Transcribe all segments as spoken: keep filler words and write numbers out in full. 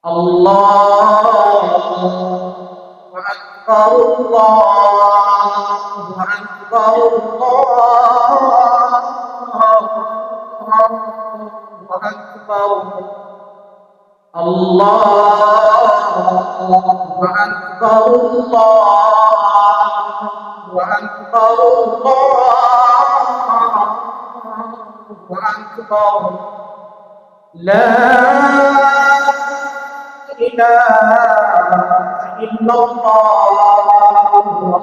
الله أكبر، الله أكبر، الله أكبر. الله أكبر، الله أكبر، الله أكبر. لا إله إلا الله، الله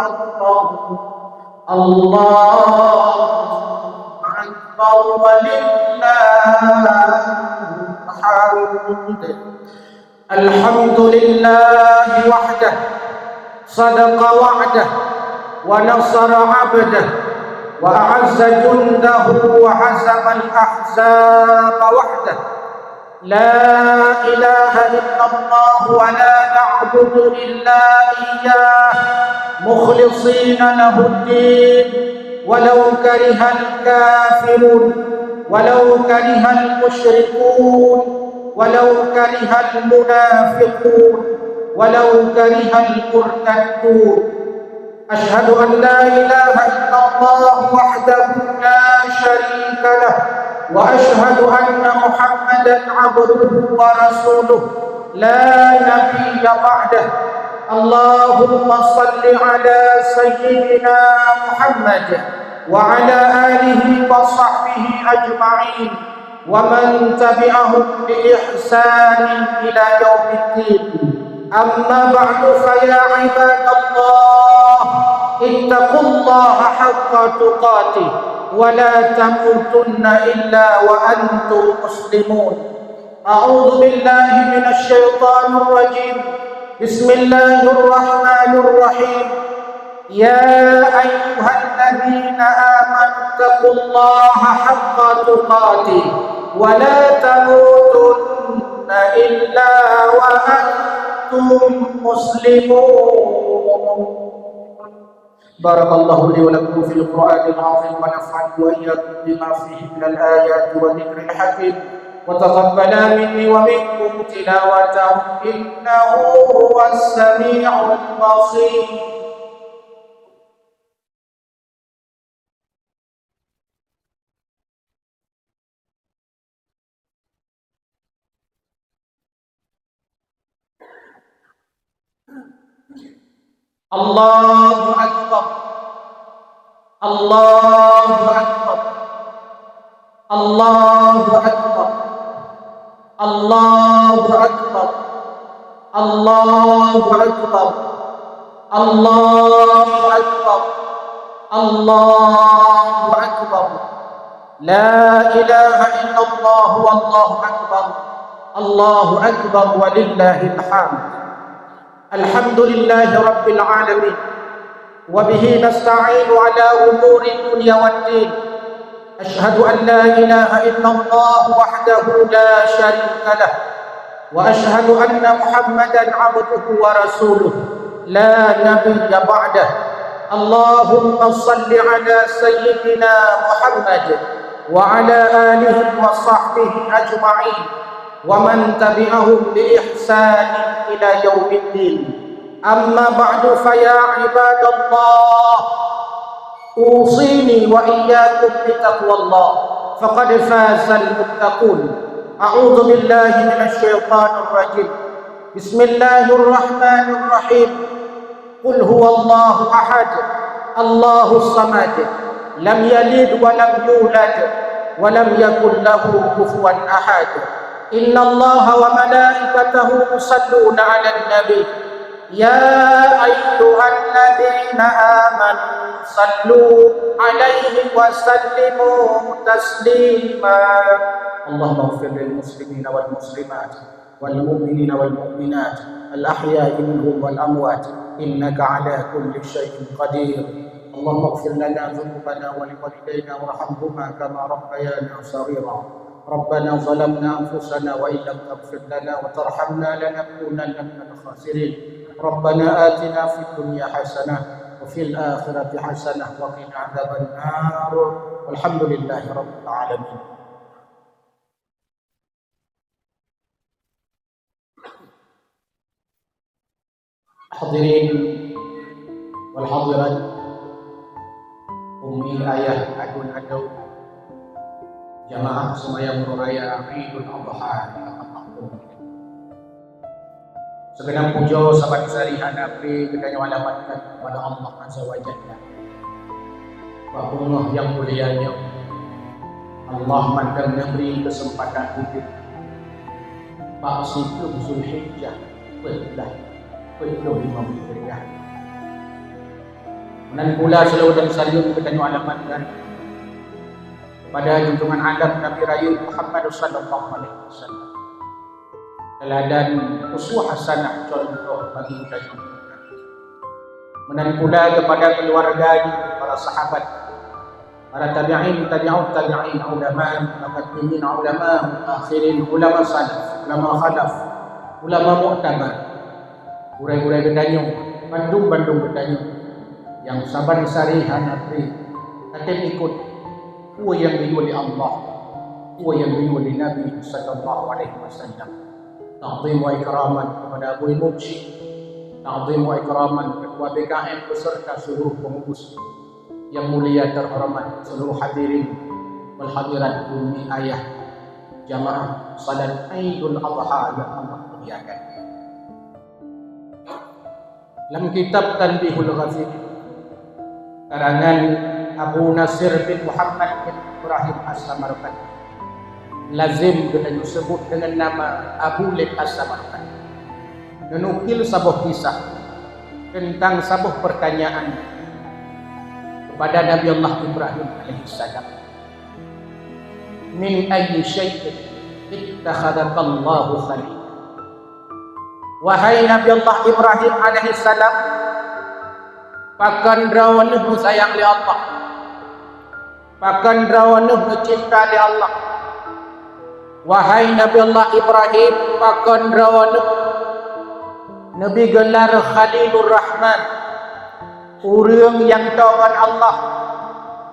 أكبر، الله أكبر ولله الحمد. الحمد لله وحده، صدق وعده، ونصر عبده، وأعز جنده، وهزم الأحزاب وحده. لا إله إلا الله ولا نعبد إلا إياه مخلصين له الدين ولو كره الكافرون ولو كره المشركون ولو كره المنافقون ولو كره المرتدون. أشهد أن لا إله إلا الله وحده لا شريك له، وأشهد أن محمدا عبده ورسوله لا نبي بعده. اللهم صل على سيدنا محمد وعلى آله وصحبه أجمعين ومن تبعهم بإحسان إلى يوم الدين. أما بعد، فيا عباد الله، اتقوا الله حق تقاته ولا تموتن إلا وأنتم مسلمون. أعوذ بالله من الشيطان الرجيم. بسم الله الرحمن الرحيم. يا أيها الذين آمنوا اتقوا الله حق تقاته ولا تموتن إلا وأنتم مسلمون. بارك الله لي ولكم في القرآن العظيم ونفعني وإياكم بما فيه من الآيات والذكر الحكيم وتقبل مني ومنكم تلاوته إنه هو السميع البصير. الله أكبر. الله أكبر. الله أكبر. الله أكبر. الله أكبر. الله أكبر. الله أكبر. لا إله إلا الله والله أكبر. الله أكبر ولله الحمد. الحمد لله رب العالمين. وبه نستعين على أمور الدنيا والدين. أشهد أن لا إله إلا الله وحده لا شريك له، وأشهد أن محمدا عبده ورسوله لا نبي بعده. اللهم صل على سيدنا محمد وعلى آله وصحبه أجمعين ومن تبعهم بإحسان إلى يوم الدين. أما بعد، فيا عباد الله، أوصيني وإياكم بتقوى الله، فقد فاز المتقون. أعوذ بالله من الشيطان الرجيم. بسم الله الرحمن الرحيم. قل هو الله أحد، الله الصمد، لم يلد ولم يولد، ولم يكن له كفوا أحد. إن الله وملائكته يصلون على النبي، يا أيها الذين آمنوا صلوا عليه وسلموا تسليما. اللهم اغفر للمسلمين والمسلمات والمؤمنين والمؤمنات الأحياء منهم والأموات إنك على كل شيء قدير. اللهم اغفر لنا ذنوبنا ولوالدينا وارحمهما كما ربيانا صغيرا. ربنا ظلمنا أنفسنا وإن لم تغفر لنا وترحمنا لنكونن من الخاسرين. ربنا آتنا في الدنيا حسنة وفي الآخرة حسنة وقنا عذاب النار. والحمد لله رب العالمين. Hadirin wal hadirat, ummi, ayah, aduen, ateuh, jamaah seumayang uroe raya Idul Adha di Kota Patung. Sigeunap pujoe saban sari hana pri geutanyoe alamatkan keupada Allah Azza wa Jalla. Bak beungoh nyang mulia nyoe, Allah mantong neubri keuseumpatan udeb bak siplôh Zulhijjah, peuet blah, peuet ploh limong Hijriah. Meunan pula seulaweuet dan saleuem geutanyoe alamatkan keupada junjungan alam Nabi Rayeuk Muhammad sallallahu alaihi wasallam, teuladan uswah hasanah, contoh bagi geutanyoe. Meunan pula keupada keuluwarga jih, para sahabat, para tabi'in, tabi'ut tabi'in, ulama, mutaqaddimin, ulama, mutaakhirin, ulama salaf, ulama khalaf, ulama mu'tabar, gurée-gurée geutanyoe, bandum-bandum geutanyoe nyang saban sari hana pri tatem ikot peue nyang geuyue lé Allah, peue nyang geuyue lé Nabi sallallahu alaihi wasallam. Ta'zim wa ikraman kepada Abu Mursyid, ta'zim wa ikraman Ketua B K M beserta seluruh pengurus yang mulia terhormat, seluruh hadirin wal hadirat, ummi, ayah, jamaah salat Idul Adha yang Allah muliakan. Lam kitab Tanbihul Ghafilin, karangan Abu Nasir bin Muhammad bin Ibrahim As-Samarqandi, lazim geutanyoe seubut deungon nama Abu Lid As-Samarqandi, neunukil saboh kisah teuntang saboh peurtanyaan keupada Nabi Allah Ibrahim alaihissalam. "Min ayyi syai'in ittakhadhakallahu khalila?" Wahai Nabi Allah Ibrahim alaihissalam, pakon droeneuh neusayang lé Allah? Pakon droeneuh neucinta lé Allah? Wahai Nabi Allah Ibrahim, pakon droeneuh neubi geular Khalilur Rahman? Ureuëng nyang toe ngon Allah,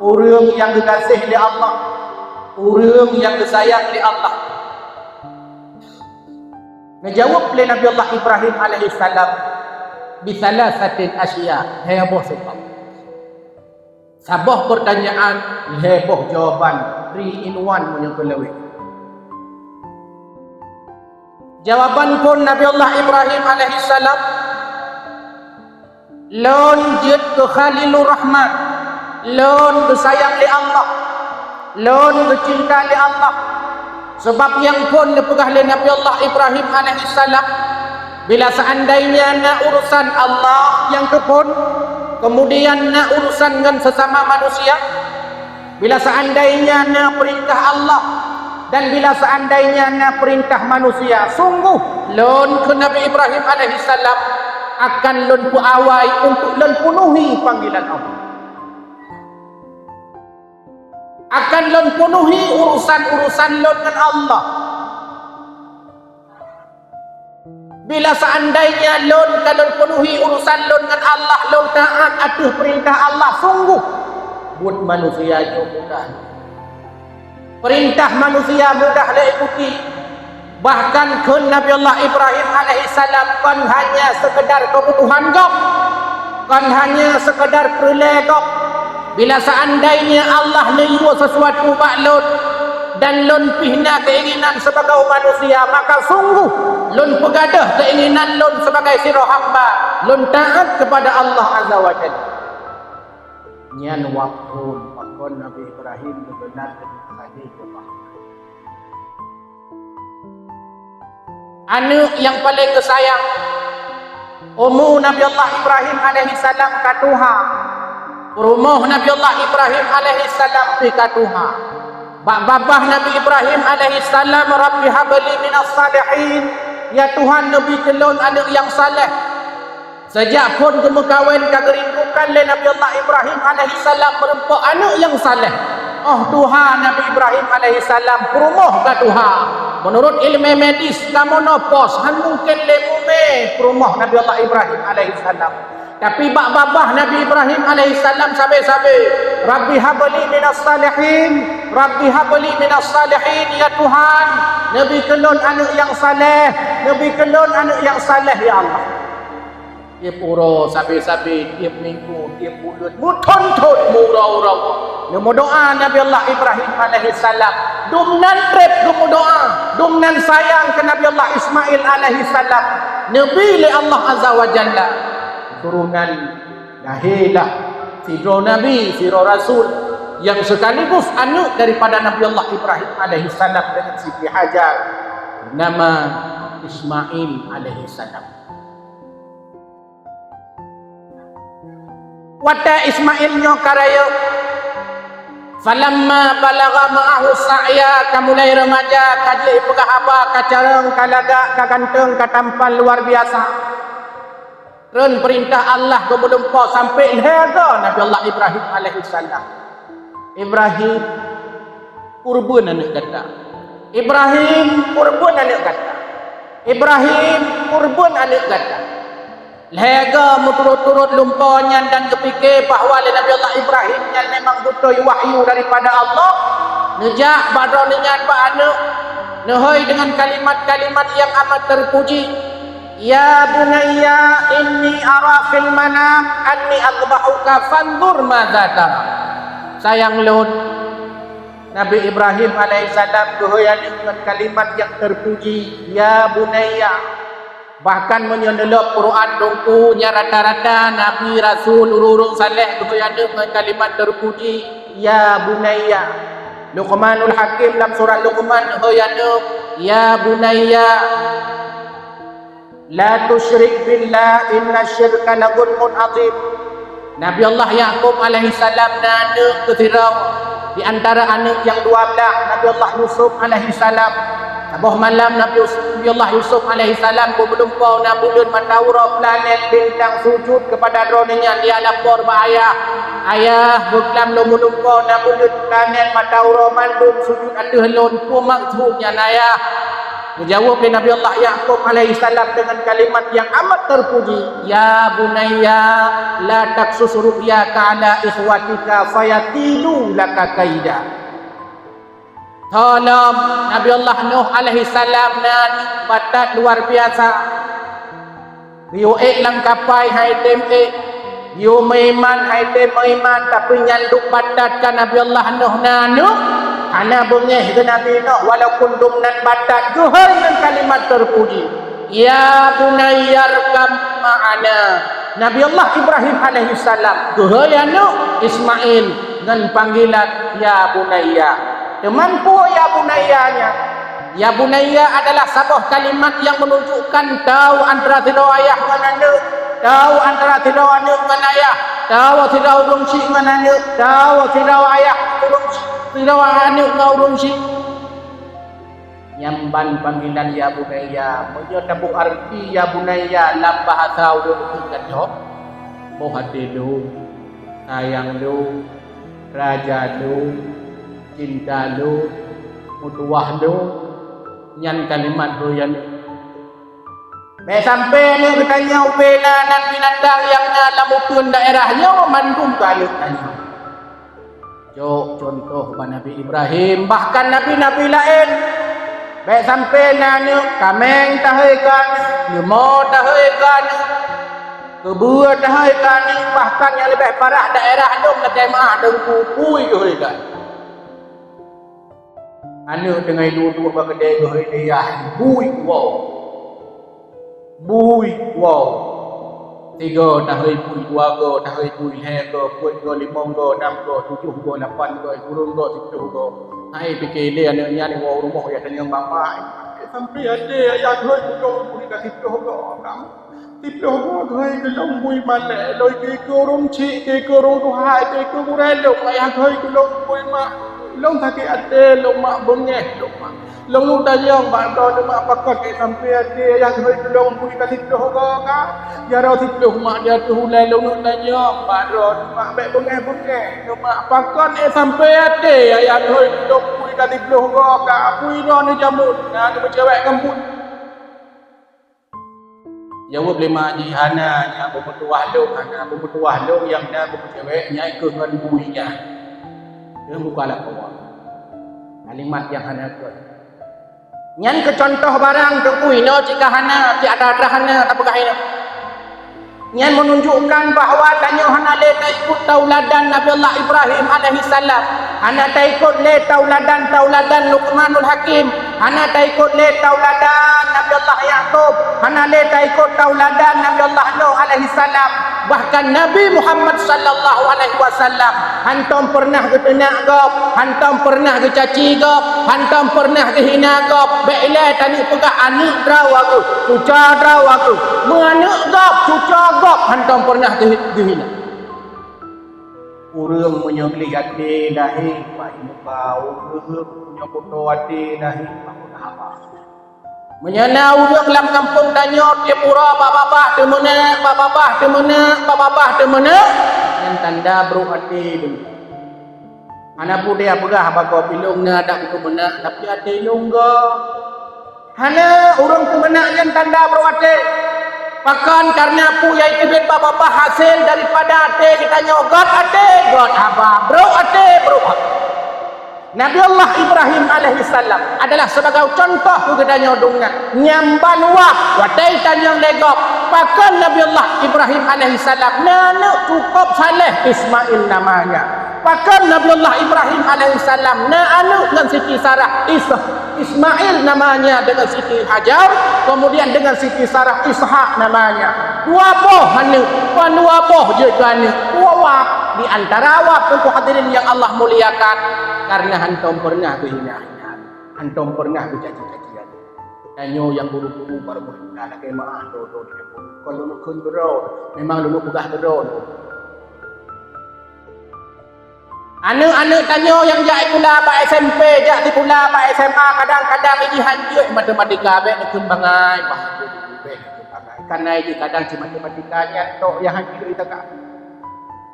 ureuëng nyang geugaséh lé Allah, ureuëng nyang geusayang lé Allah. Neujaweueb lé Nabi Allah Ibrahim alaihissalam, "Bi thalathatin asya'," lhée boh sabab. Saboh peurtanyaan, lhée boh jawaban, three in one meunyoe keu lawét. Jawaban phon Nabi Allah Ibrahim alaihissalam, "Lôn jeuet keu Khalilur Rahman, lôn geusayang lé Allah, lôn geucinta lé Allah." Sabab nyang phon neupeugah lé Nabi Allah Ibrahim alaihissalam, "Bila seandainya na urusan Allah nyang keu phon, kemudian na urusan ngon sesama manusia, bila seandainya na peurintah Allah, dan bila seandainya na peurintah manusia, sungguh lôn," kheun Nabi Ibrahim alaihissalam, "akan lôn peuawai untuk lôn peunuhi panggilan Allah. Akan lôn peunuhi urusan-urusan lôn ngon Allah. Bila seandainya lôn ka lôn peunuhi urusan lôn ngon Allah, lôn taát ateueh peurintah Allah, sungguh buet manusia nyoe mudah. Peurintah manusia mudah lé ikuti." Bahkan kheun Nabi Allah Ibrahim alaihissalam, kon hanya sekedar kebutuhan gob, kon hanya sekedar peureulée gob. "Bila seandainya Allah neuyue sesuatu bak lôn, dan lôn pih na keinginan sibagoe manusia, maka sungguh lôn peugadôh keinginan lôn sibagai sidroe hamba, lôn taát keupada Allah Azza wa Jalla." Nyan wak phon pakon Nabi Ibrahim geubeulat keu Khalilullah. Aneuëk nyang paleng geusayang, umu Nabi Allah Ibrahim alaihissalam ka tuha. Peurumoh Nabi Allah Ibrahim alaihissalam pih ka tuha. Bak babah Nabi Ibrahim alaihissalam, "Rabbi habli minas salihin," "Ya Tuhan, neubi keu lôn aneuëk nyang saleh." Seujak phon geumeukawen ka geurindukan lé Nabi Allah Ibrahim alaihissalam meureumpok aneuëk nyang saleh. Óh tuha Nabi Ibrahim alaihissalam, peurumoh ka tuha. Meunurot iéleumé medis, ka menopause, hán mungken lé mumé peurumoh Nabi Allah Ibrahim alaihissalam. Tapi bak babah Nabi Ibrahim alaihissalam sabe-sabe, "Rabbi habli minas salihin, Rabbi habli minas salihin, ya Tuhan, neubi keu lôn aneuëk nyang saleh, neubi keu lôn aneuëk nyang saleh, ya Allah." Tiep uroe, sabe-sabe, tiep minggu, tiep buleuen, meuthon-thon, meuuroe-uroe. Neumeudoa Nabi Allah Ibrahim alaihissalam. Dum nan treb geumeudoa, dum nan sayang keu Nabi Allah Ismail alaihissalam. Neubi lé Allah Azza wa Jalla turonan lahé lah sidroe nabi, sidroe rasul, nyang sekaligus aneuk daripada Nabi Allah Ibrahim alaihissalam dengan Siti Hajar, bernama Ismail alaihissalam. Watée Ismail nyoe ka rayeuk, falamma balagha ma'ahu sa'ya, ka mulai remaja, ka jeuet peugah haba, ka carông, ka lagak, ka ganteng, ka tampan luar biasa. Treun peurintah Allah geumeulumpoe sampoe lhée goe Nabi Allah Ibrahim alaihissalam. "Ibrahim, peue reubon aneuk gata? Ibrahim, peue reubon aneuk gata? Ibrahim, peue reubon aneuk gata?" Lhée goe meuturot-turot lumpoe nyan dan geupike bahwa lé Nabi Allah Ibrahim nyan memang beutôi wahyu daripada Allah. Neujak bak droeneuh nyan bak aneuk, neuhôi deungon kalimat-kalimat nyang amat teupuji. "Ya bunayya, inni ara fil manam anni adhbahuka fanzur madza tara." Sayang lôn, Nabi Ibrahim alaihissalam geuhôi aneuk ngon kalimat nyang teupuji, "Ya bunayya." Bahkan meunyoe neulok Quran Teungku, nyan rata-rata nabi, rasul, ureuëng-ureuëng saleh geuhôi aneuk ngon kalimat teupuji, "Ya bunayya." Luqmanul Hakim lam surat Luqman geuhôi aneuk, "Ya bunayya, la tusyrik billah, inna syirka la zulmun azim." Nabi Allah Yakub alaihissalam na aneuk keu sidroe, di antara aneuk nyang dua blaih Nabi Allah Yusuf alaihissalam. Saboh malam Nabi Yus-, Nabi Allah Yusuf alaihissalam geumeulumpoe na buleuen, mata uroe, planet, bintang sujud keupada droeneuh nyan, dia lapor bak ayah, "Ayah, beuklam lôn meulumpoe na buleuen, planet, mata uroe mandum sujud ateueh lôn, peue maksud nyan, Ayah?" Geujaweueb lé Nabi Allah Yakub alaihissalam deungon kalimat nyang amat teupuji, "Ya bunayya, la taqsus ru'yaka ala ikhwatika fayakidu laka kaida." Tolom, Nabi Allah Nuh alaihissalam na aneuk batat luar biasa. Geuyue ék lam kapai hai tem ék, geuyue meuiman hai tem meuiman, tapi nyan duek batat ka Nabi Allah Nuh na aneuk, hana beungéh keu Nabi Nuh, walaupun dum nan batat geuhôi ngon kalimat teupuji, "Ya bunayya rkab ma'ana." Nabi Allah Ibrahim alaihissalam geuhôi aneuk Ismail ngon panggilan "Ya bunayya." Teuma peue "Ya bunayya" nyan? "Ya bunayya" adalah saboh kalimat nyang meununjukkan tao antara sidroe ayah ngon aneuk, tao antara sidroe aneuk ngon ayah, tao sidroe ureuëng chik ngon aneuk, tao sidroe ayah ureuëng chik, sidroe aneuk ngon ureuëng chik. Nyan ban panggilan "Ya bunayya". Meunyoe taboh arti "Ya bunayya" lam bahasa ureuëng kheun, boh até lôn, sayang lôn, raja lôn, cinta lôn, meutuwah lôn, nyan kalimat "Hoi aneuk". Bék sampoe aneuk geutanyoe ubé na nan binatang nyang na lam uteuen daerah nyoe mandum keu aneuk tanyoe. Cok cuntoh bak Nabi Ibrahim, bahkan nabi-nabi laén. Bék sampoe na aneuk, kaméng tahôi keu aneuk, leumo tahôi keu aneuk, keubeue tahôi keu aneuk, bahkan nyang leubeh parah daerah lom lakée meu'ah deungku bui geuhôi keu aneuk. Aneuk teungoh duek-duek bak keudée geuhôi lé yah, bui woe. Bui woe. Sigoe tahôi bui, dua goe tahôi bui, lhée goe, peuet goe, limong goe, nam goe, tujoh goe, lapan goe, sikureueng goe, siplôh goe. Hai pike lé aneuk nyan woe u rumoh, ya tanyong bak mak, "Sampoe até ayah geuhôi keu lôn bui ka siplôh goe, kam siplôh goe geuhôi keu lôn bui malée, lôn keu ureuëng chik, keu ureuëng tuha, keu gurée lôn, ayah geuhôi keu lôn bui mak. Lôn sakét até lôn mak, beungéh lôn mak." Lôn tanyong bak droeneuh mak, pakon ék sampoe até ayah geuhôi keu lôn bui ka siplôh goe ka? Jaroe siplôh mak di ateueh ulée lôn tanyong bak droeneuh mak, bék beungéh-beungéh neuh mak, pakon ék sampoe até ayah geuhôi keu lôn bui ka siplôh goe ka? Bui droeneuh jameun na neumeucewek ngon bui. Jaweueb lé mak jih, "Hana, nyan beumeutuwah lôn, hana, beumeutuwah lôn nyang na beumeucewek nyan keuh ngon bui nyan." Nyan bukan lakoe. Kalimat nyang hana keuh. Nyan keu cuntoh barang teungku, inoe cit ka hana, cit atra-atra hana tapeugah inoe. Nyan menunjukkan bahwa tanyoe hana lé taikot tauladan Nabi Allah Ibrahim alaihissalam, hana taikot lé tauladan-tauladan Luqmanul Hakim, hana taikot lé tauladan Nabi Allah Yakub, hana lé taikot tauladan Nabi Allah Nuh alaihissalam. Bahkan Nabi Muhammad sallallahu alaihi wasallam hantom pernah geuteunak gob, hantom pernah geucaci gob, hantom pernah geuhina gob. Bék ilée taneuk peugah aneuk droe geuh, cuco droe geuh, meuaneuk gob, cuco gob, hantom pernah geuhi-, geuhina. Ureuëng meunyoe gleh até nahi bak muka, ureuëng meunyoe kuto até nahi bak haba. Meunyoe na ureuëng lam gampông tanyoe tiep uroe bak babah teumeunak, bak babah teumeunak, bak babah teumeunak, nyan tanda brok até deungon. Hana peue dia peugah bak gob ilong na dak teumeunak, tapi até ilong gob. Hana, ureuëng teumeunak nyan tanda brok até. Pakon? Kareuna peue nyang teubiet bak babah hasé daripada até geutanyoe, göt até, göt haba, brok até, brok haba. Nabi Allah Ibrahim alaihissalam adalah sebagai contoh keu geutanyoe dong nyan. Nyang ban wah watée tanyong lé gob, pakon Nabi Allah Ibrahim alaihissalam na aneuk cukôp saleh, Ismail namanya. Pakon Nabi Allah Ibrahim alaihissalam na aneuk ngon Siti Sarah, Is-, Ismail namanya, dengan Siti Hajar, kemudian dengan Siti Sarah, Ishak namanya. Dua boh aneuk, pan dua boh jeuet keu aneuk. Dua wab, di antara wab teungku hadirin yang Allah muliakan, karena hantom pernah geuhina-hina, hantom pernah geucaci-caci aneuk. Tanyoe nyang guru-guru baru meuhina lagée meuah do-do di kampung. Kon lôn kheun keudroe, memang lôn peugah keudroe. Aneuk-aneuk tanyoe nyang jak sikula bak S M P, jak sikula bak S M A, kadang-kadang jih hanjeuet matematika, bék neukheun bangai, bah, bék neukheun bangai. Karena jih kadang cit matematika nyan tok nyang hanjeuet jiteuka.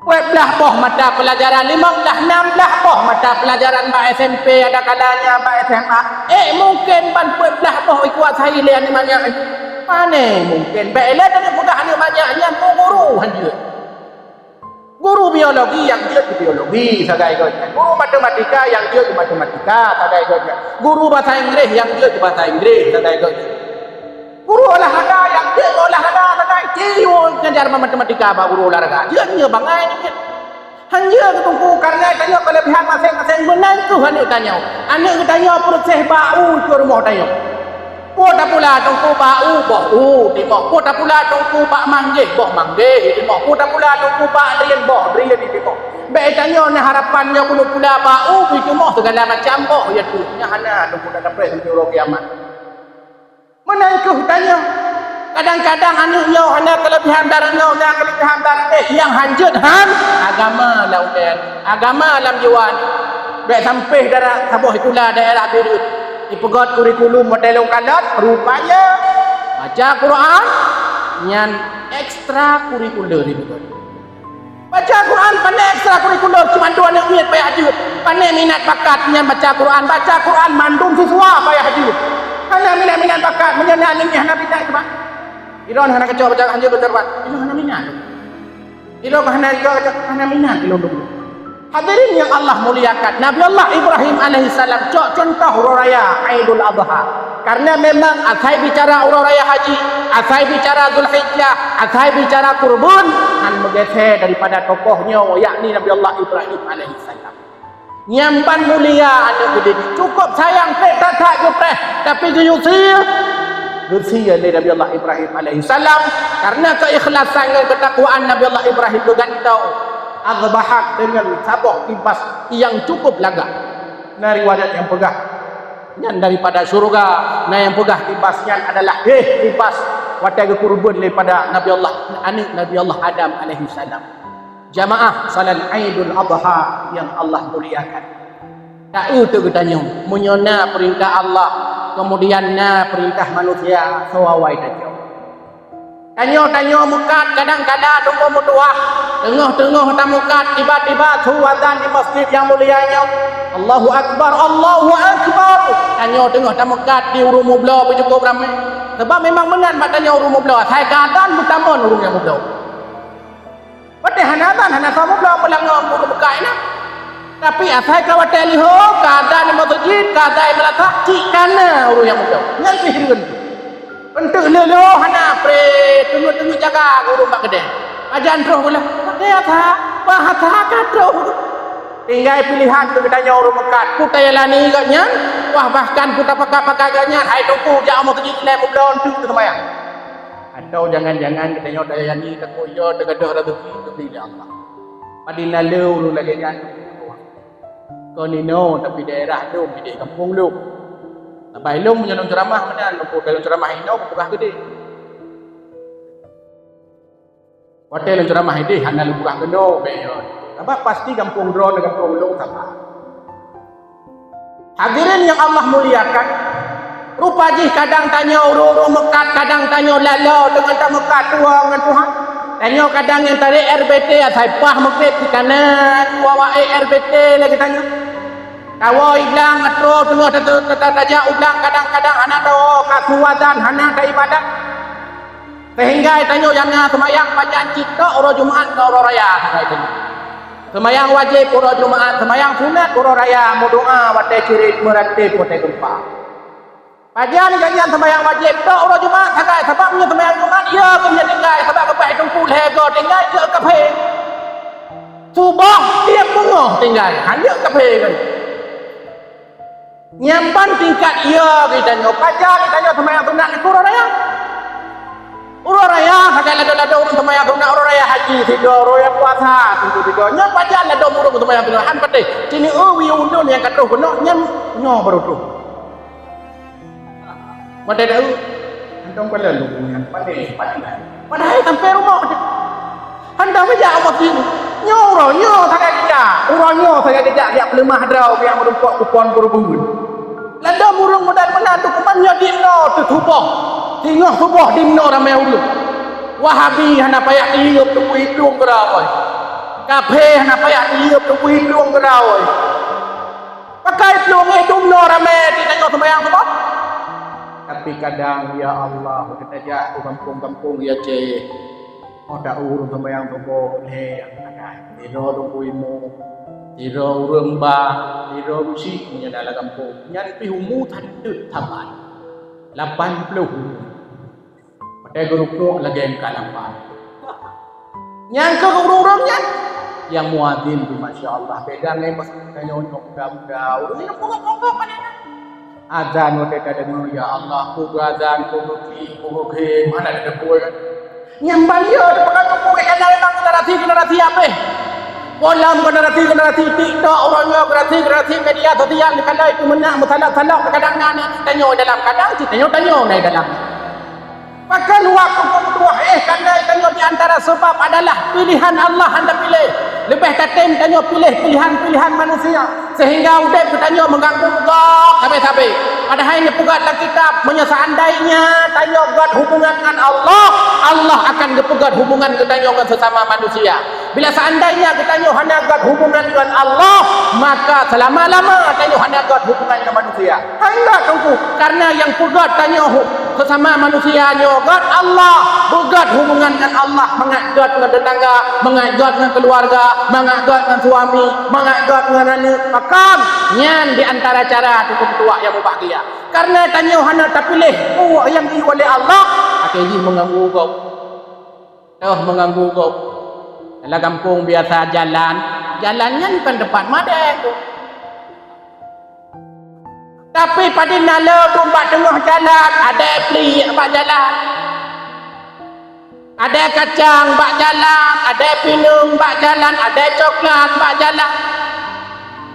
Peuet blaih boh mata pelajaran, limong blaih, nam blaih boh mata pelajaran bak S M P, ada kalanya bak S M A. Eh, mungkin ban peuet blaih boh jikuasai lé aneuk manyak. Pane mungkin, bék lé taneuk peugah aneuk manyak nyan guru hanjeuet. Guru biologi nyang jeuet keu biologi sagai gobnyan. Guru matematika nyang jeuet keu matematika sagai gobnyan. Guru bahasa Inggréh nyang jeuet keu bahasa Inggréh sagai gobnyan. Guru olahraga nyang jeuet keu olahraga sagai. Ci ngajar matematika bak guru olahraga. Jeuet nyoe bangai nyoe. Hanjeuet keu teungku, karena tanyoe keulebihan maséng-maséng meunan kheueh aneuk tanyoe. Aneuk geutanyoe proses bak u keu rumoh tanyoe. Peue tapula teungku bak u, boh u timoh. Peue tapula teungku bak manggéh, boh manggéh timoh. Peue tapula teungku bak drien, boh drien timoh. Bék tanyoe na harapan nyoe keuneuk pula bak u, timoh segala macam boh, ya tu. Nyan hana teungku na dapreh sampoe uroe kiamat. Meunan kheueh tanyoe. Kadang-kadang aneuk nyoe hana keulebihan barang nyoe, na keulebihan barang éh, nyang hanjeuet han agama lam ulée, agama lam jiwa. Bék sampéh dara saboh sikula daerah Bireuen. Ipeugét kurikulum model lôn kalon, rupanya baca Quran nyan ekstrakurikuler ipeugét. Baca Quran pané ekstrakurikuler, cuma dua aneuk miet payah jeuet. Pané minat bakat nyan baca Quran, baca Quran mandum siswa payah jeuet. Hana minat-minat bakat, meunyoe na aneuk miet hana minat, coba. Ilôn hana keucok baca hanjeuet baca Quran. Ilôn hana minat. Ilôn hana keucok baca, hana minat ilôn dulu. Hadirin yang Allah muliakan, Nabi Allah Ibrahim alaihissalam cok contoh uroe raya Aidul Adha. Karena memang asai bicara uroe raya haji, asai bicara Zulhijjah, asai bicara kurban, han meugeusé daripada tokoh nyoe, yakni Nabi Allah Ibrahim alaihissalam. Nyang ban mulia aneuk geudidik, cukup sayang treb that-that geupreh, tapi geuyue sie, geusie lé Nabi Allah Ibrahim alaihissalam karena keikhlasan ngon keutakwaan Nabi Allah Ibrahim geugantoe. Azbahat dengan saboh kibas nyang cukup lagak. Na riwayat nyang peugah nyan daripada syeuruga, na nyang peugah kibas nyan adalah héh kibas watée geukurban lé pada Nabi Allah, aneuk Nabi Allah Adam alaihissalam. Jamaah salat Aidul Adha yang Allah muliakan. Taeu teuh geutanyoe, meunyoe na peurintah Allah, kemudian na peurintah manusia, soe awai tanyoe. Tanyoe-tanyoe meukat kadang-kadang teungoh meutuwah, teungoh-teungoh tameukat tiba-tiba su azan di masjid nyang mulia nyoe. Allahu Akbar, Allahu Akbar. Tanyoe teungoh tameukat di ureuëng mubloe beujukôb ramé. Sebab memang meunan bak tanyoe ureuëng mubloe, asai ka azan beutamon ureuëng nyang mubloe. Watée hana azan, hana soe mubloe, peulangong ureuëng meukat inan. Tapi asai ka watée lihô, ka azan di masjid, ka azan di madrasah, cit kana ureuëng nyang mubloe. Nyan pih hireuen. Eunteuk lheueh-lheueh hana pré, teungeut-teungeut jaga ureueng bak keudè. Pajan troh gula, pakai asa, bah asa ka troh. Tinggai pilihan keu geutanyoe ureueng meukat, peue tajalani gobnyan, wah bahkan peue tapakat-pakat gobnyan, hai Teungku jak u meuseujid ilèe meubloe eunteuk teuseumayang. Atawa jangan-jangan geutanyoe tajalani takot yo teugadôh raseuki geubri lé Allah. Padum na le ureueng lagèe nyan? Kon inoe, tapi daerah lôn, idéh gampông lôn. Saban lôn meunyoe lôn ceuramah meunan, lôn peugah lôn ceuramah inoe, peugah keudéh. Watèe lôn ceuramah idéh, hana lôn peugah keunoe, bèk nyoe. Sabab pasti gampông droe ngon gampông lôn sama. Hadirin yang Allah muliakan, rupa jih kadang tanyoe ureueng-ureueng meukat, kadang tanyoe laloe deungon tameukat tuha ngon Tuhan. Tanyoe kadang nyang tarek R B T asai paih meugreb, kana dua wae R B T lagèe tanyoe. Tawoe i blang, atra teungoh ta-, ta-, ta-, tajak u blang, kadang-kadang hana tawoe, ka su azan hana taibadat. Sehingga tanyoe nyang na seumayang pajan cit tok uroe Jumat ngon uroe raya sagai tanyoe. Seumayang wajéb uroe Jumat, seumayang sunat uroe raya, meudoa watèe cirit, meuratéb watèe geumpa. Pajan gobnyan seumayang wajéb tok uroe Jumat sagai, sabab meunyoe seumayang Jumat, ya gobnyan tinggai, sabab geupaih Teungku lhèe goe tinggai jeuet kafé. Suboh tiep beungoh tinggai, han jeuet kafé gobnyan. Nyan ban tingkat ya geutanyoe, pajan geutanyoe seumayang sunat nibak uroe raya. Uroe raya sagai ladôm-ladôm ureueng seumayang sunat, uroe raya haji sigoe, uroe raya puasa teungku sigoe. Nyan pajan ladôm ureueng seumayang sunat, han patéh. Ci neueu wie ulôn nyang ka troh keunoe, nyan nyoe barô troh. Watèe dahulu, hantom kala lôn nyan patéh, patéh. Padahai sampai rumoh. Hantom jak u meuseujid. Nyoe uroe nyoe sagai geujak. Uroe nyoe sagai geujak, jak peuleumah droe, jak meurumpok kupon keureubeuen. Ladôm ureueng muda meunan tu kuman nyoe di noe teuh suboh. Singoh suboh di noe ramé ureueng. Wahabi hana payah tiyueb teungku i plueng geura, woi. Kafé hana payah tiyueb teungku i plueng geura, woi. Pakai plueng i dum noe ramé di tanyoe seumayang suboh. Tapi kadang, ya Allah, geutanyoe tajak u gampông-gampông di Aceh. Oh, ta ureueng seumayang suboh lhèe nyang pakai. Sidroe teungku imeum, sidroe ureueng ba, sidroe beusi meunyoe dalam gampông. Nyan pih umu that deuh saban. Lapan ploh umu. Watèe geurukok lagèe ka lapan. Nyang keu ureueng-ureueng nyan. Nyang muazin pih, masya Allah, beda ngon tanyoe nyoe muda-muda. Ureueng nyan pokok-pokok pada Azan watèe tadeungoe, ya Allah, peue azan, peue klik, peue game, hana teupeue kan. Nyang ban yo teupeugah teupeu, eh, kana memang generasi-generasi abéh. Polam generasi-generasi TikTok, uroe nyoe generasi-generasi media sosial, dikala itu meunan meusalak-salak, kadang na, na tanyoe dalam, kadang cit tanyoe, tanyoe na dalam. Pakon waktu peuduah, eh, karena tanyoe di antara sebab adalah pilihan Allah hana piléh. Leubeh tatem tanyoe piléh pilihan-pilihan manusia, sehingga udép geutanyoe meuganggu gob sabe-sabe. Padahai neupeugah lam kitab, meunyoe seandainya tanyoe gét hubungan ngon Allah, Allah akan geupeugét hubungan geutanyoe ngon sesama manusia. Bila seandainya geutanyoe hana gét hubungan ngon Allah, maka selama-lama tanyoe hana gét hubungan ngon manusia. Hana teungku, karena nyang peugét tanyoe hu-, sesama manusia nyoe gét Allah, beugét hubungan ngon Allah, mangat gét ngon tetangga, mangat gét ngon keluarga, mangat gét ngon suami, mangat gét ngon aneuk. Pakon? Nyan di antara cara teungku meutuah nyang mubahgia. Karena tanyoe hana tapiléh peue nyang geuyue lé Allah, akhé jih meuganggu gob. Toh meuganggu gob. Dalam gampông biasa jalan, jalan nyan kon teumpat madé tu. Tapi padum na le dum bak teungoh jalan, adé pliek bak jalan. Adé kacang bak jalan, adé pineung bak jalan, adé coklat bak jalan.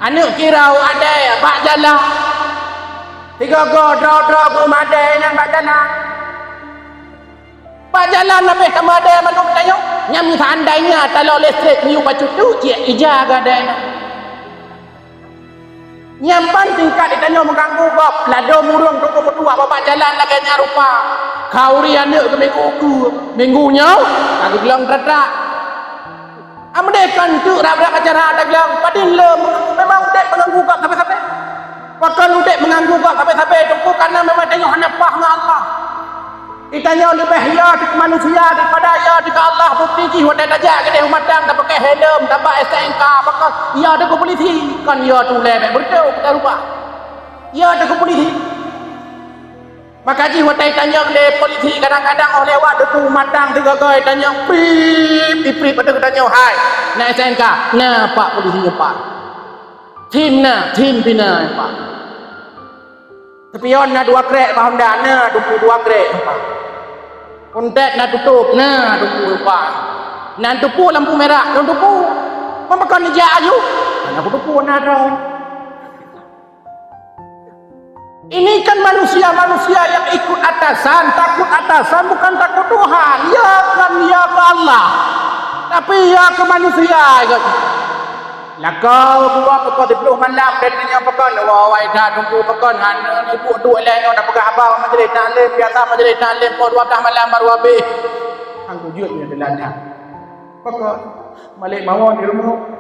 Aneuk kirau adé bak jalan. Tiga go droe-droe geumadé nyan bak jalan. Bak jalan habéh tamadé mandum tanyoe. Nyan seandainya talo listrik miyueb bacut tu, cit ija gadée nyan. Nyan ban tingkat di tanyoe meuganggu gob, ladôm ureuëng teungku meutuah bak jalan lagée nyan rupa. Khauri aneuk keu minggu keue, minggu nyoe ka geuglong trak-trak. Ameudeh kon teuk rab-rab acara taglang, padum le memang udeb meuganggu gob sabe-sabe. Pakon udeb meuganggu gob sabe-sabe, teungku, karena memang tanyoe hana paih ngon Allah. Di tanyoe leubeh yo di manusia daripada yo di Allah. Bukti jih watée tajak keudeh umatang, tapakai helm, tabak S T N K, pakon yo teungku polisi, kon yo tulée bék beureutoh kita rubah. Yo teungku polisi. Maka jih watèe tanyong lé polisi, kadang-kadang 'oh lewat deungon matang sigoe-goe tanyong, prip, iprip ateueh tanyong, "Hai, na S N K?" "Na, Pak, polisi nyoe, Pak." "Sim na?" "Sim pih na, Pak." "Sepion na dua krek bak honda?" "Na, Teungku, dua krek, Pak." "Kuntet na tutôp?" "Na, Teungku, Pak." "Na neuteupeue lampu merah?" "Na neuteupeue." "Pakon neujak aju?" "Hana kuteupeu na droe." Ini kan manusia-manusia yang ikut atasan, takut atasan, bukan takut Tuhan. Ya kan, ya ke Allah, tapi ya ke manusia. Lakoe buka pukon siplôh malam, dan nyoe pakon, wah, wai that, Teungku, pakon hana ibu duek lé nyoe, dah peugah haba majlis taklim, biasa majlis taklim pukon dua belas malam baru habéh. Hang kujeuet nyoe teulanjang. Pakon, malèe mawöt di rumoh.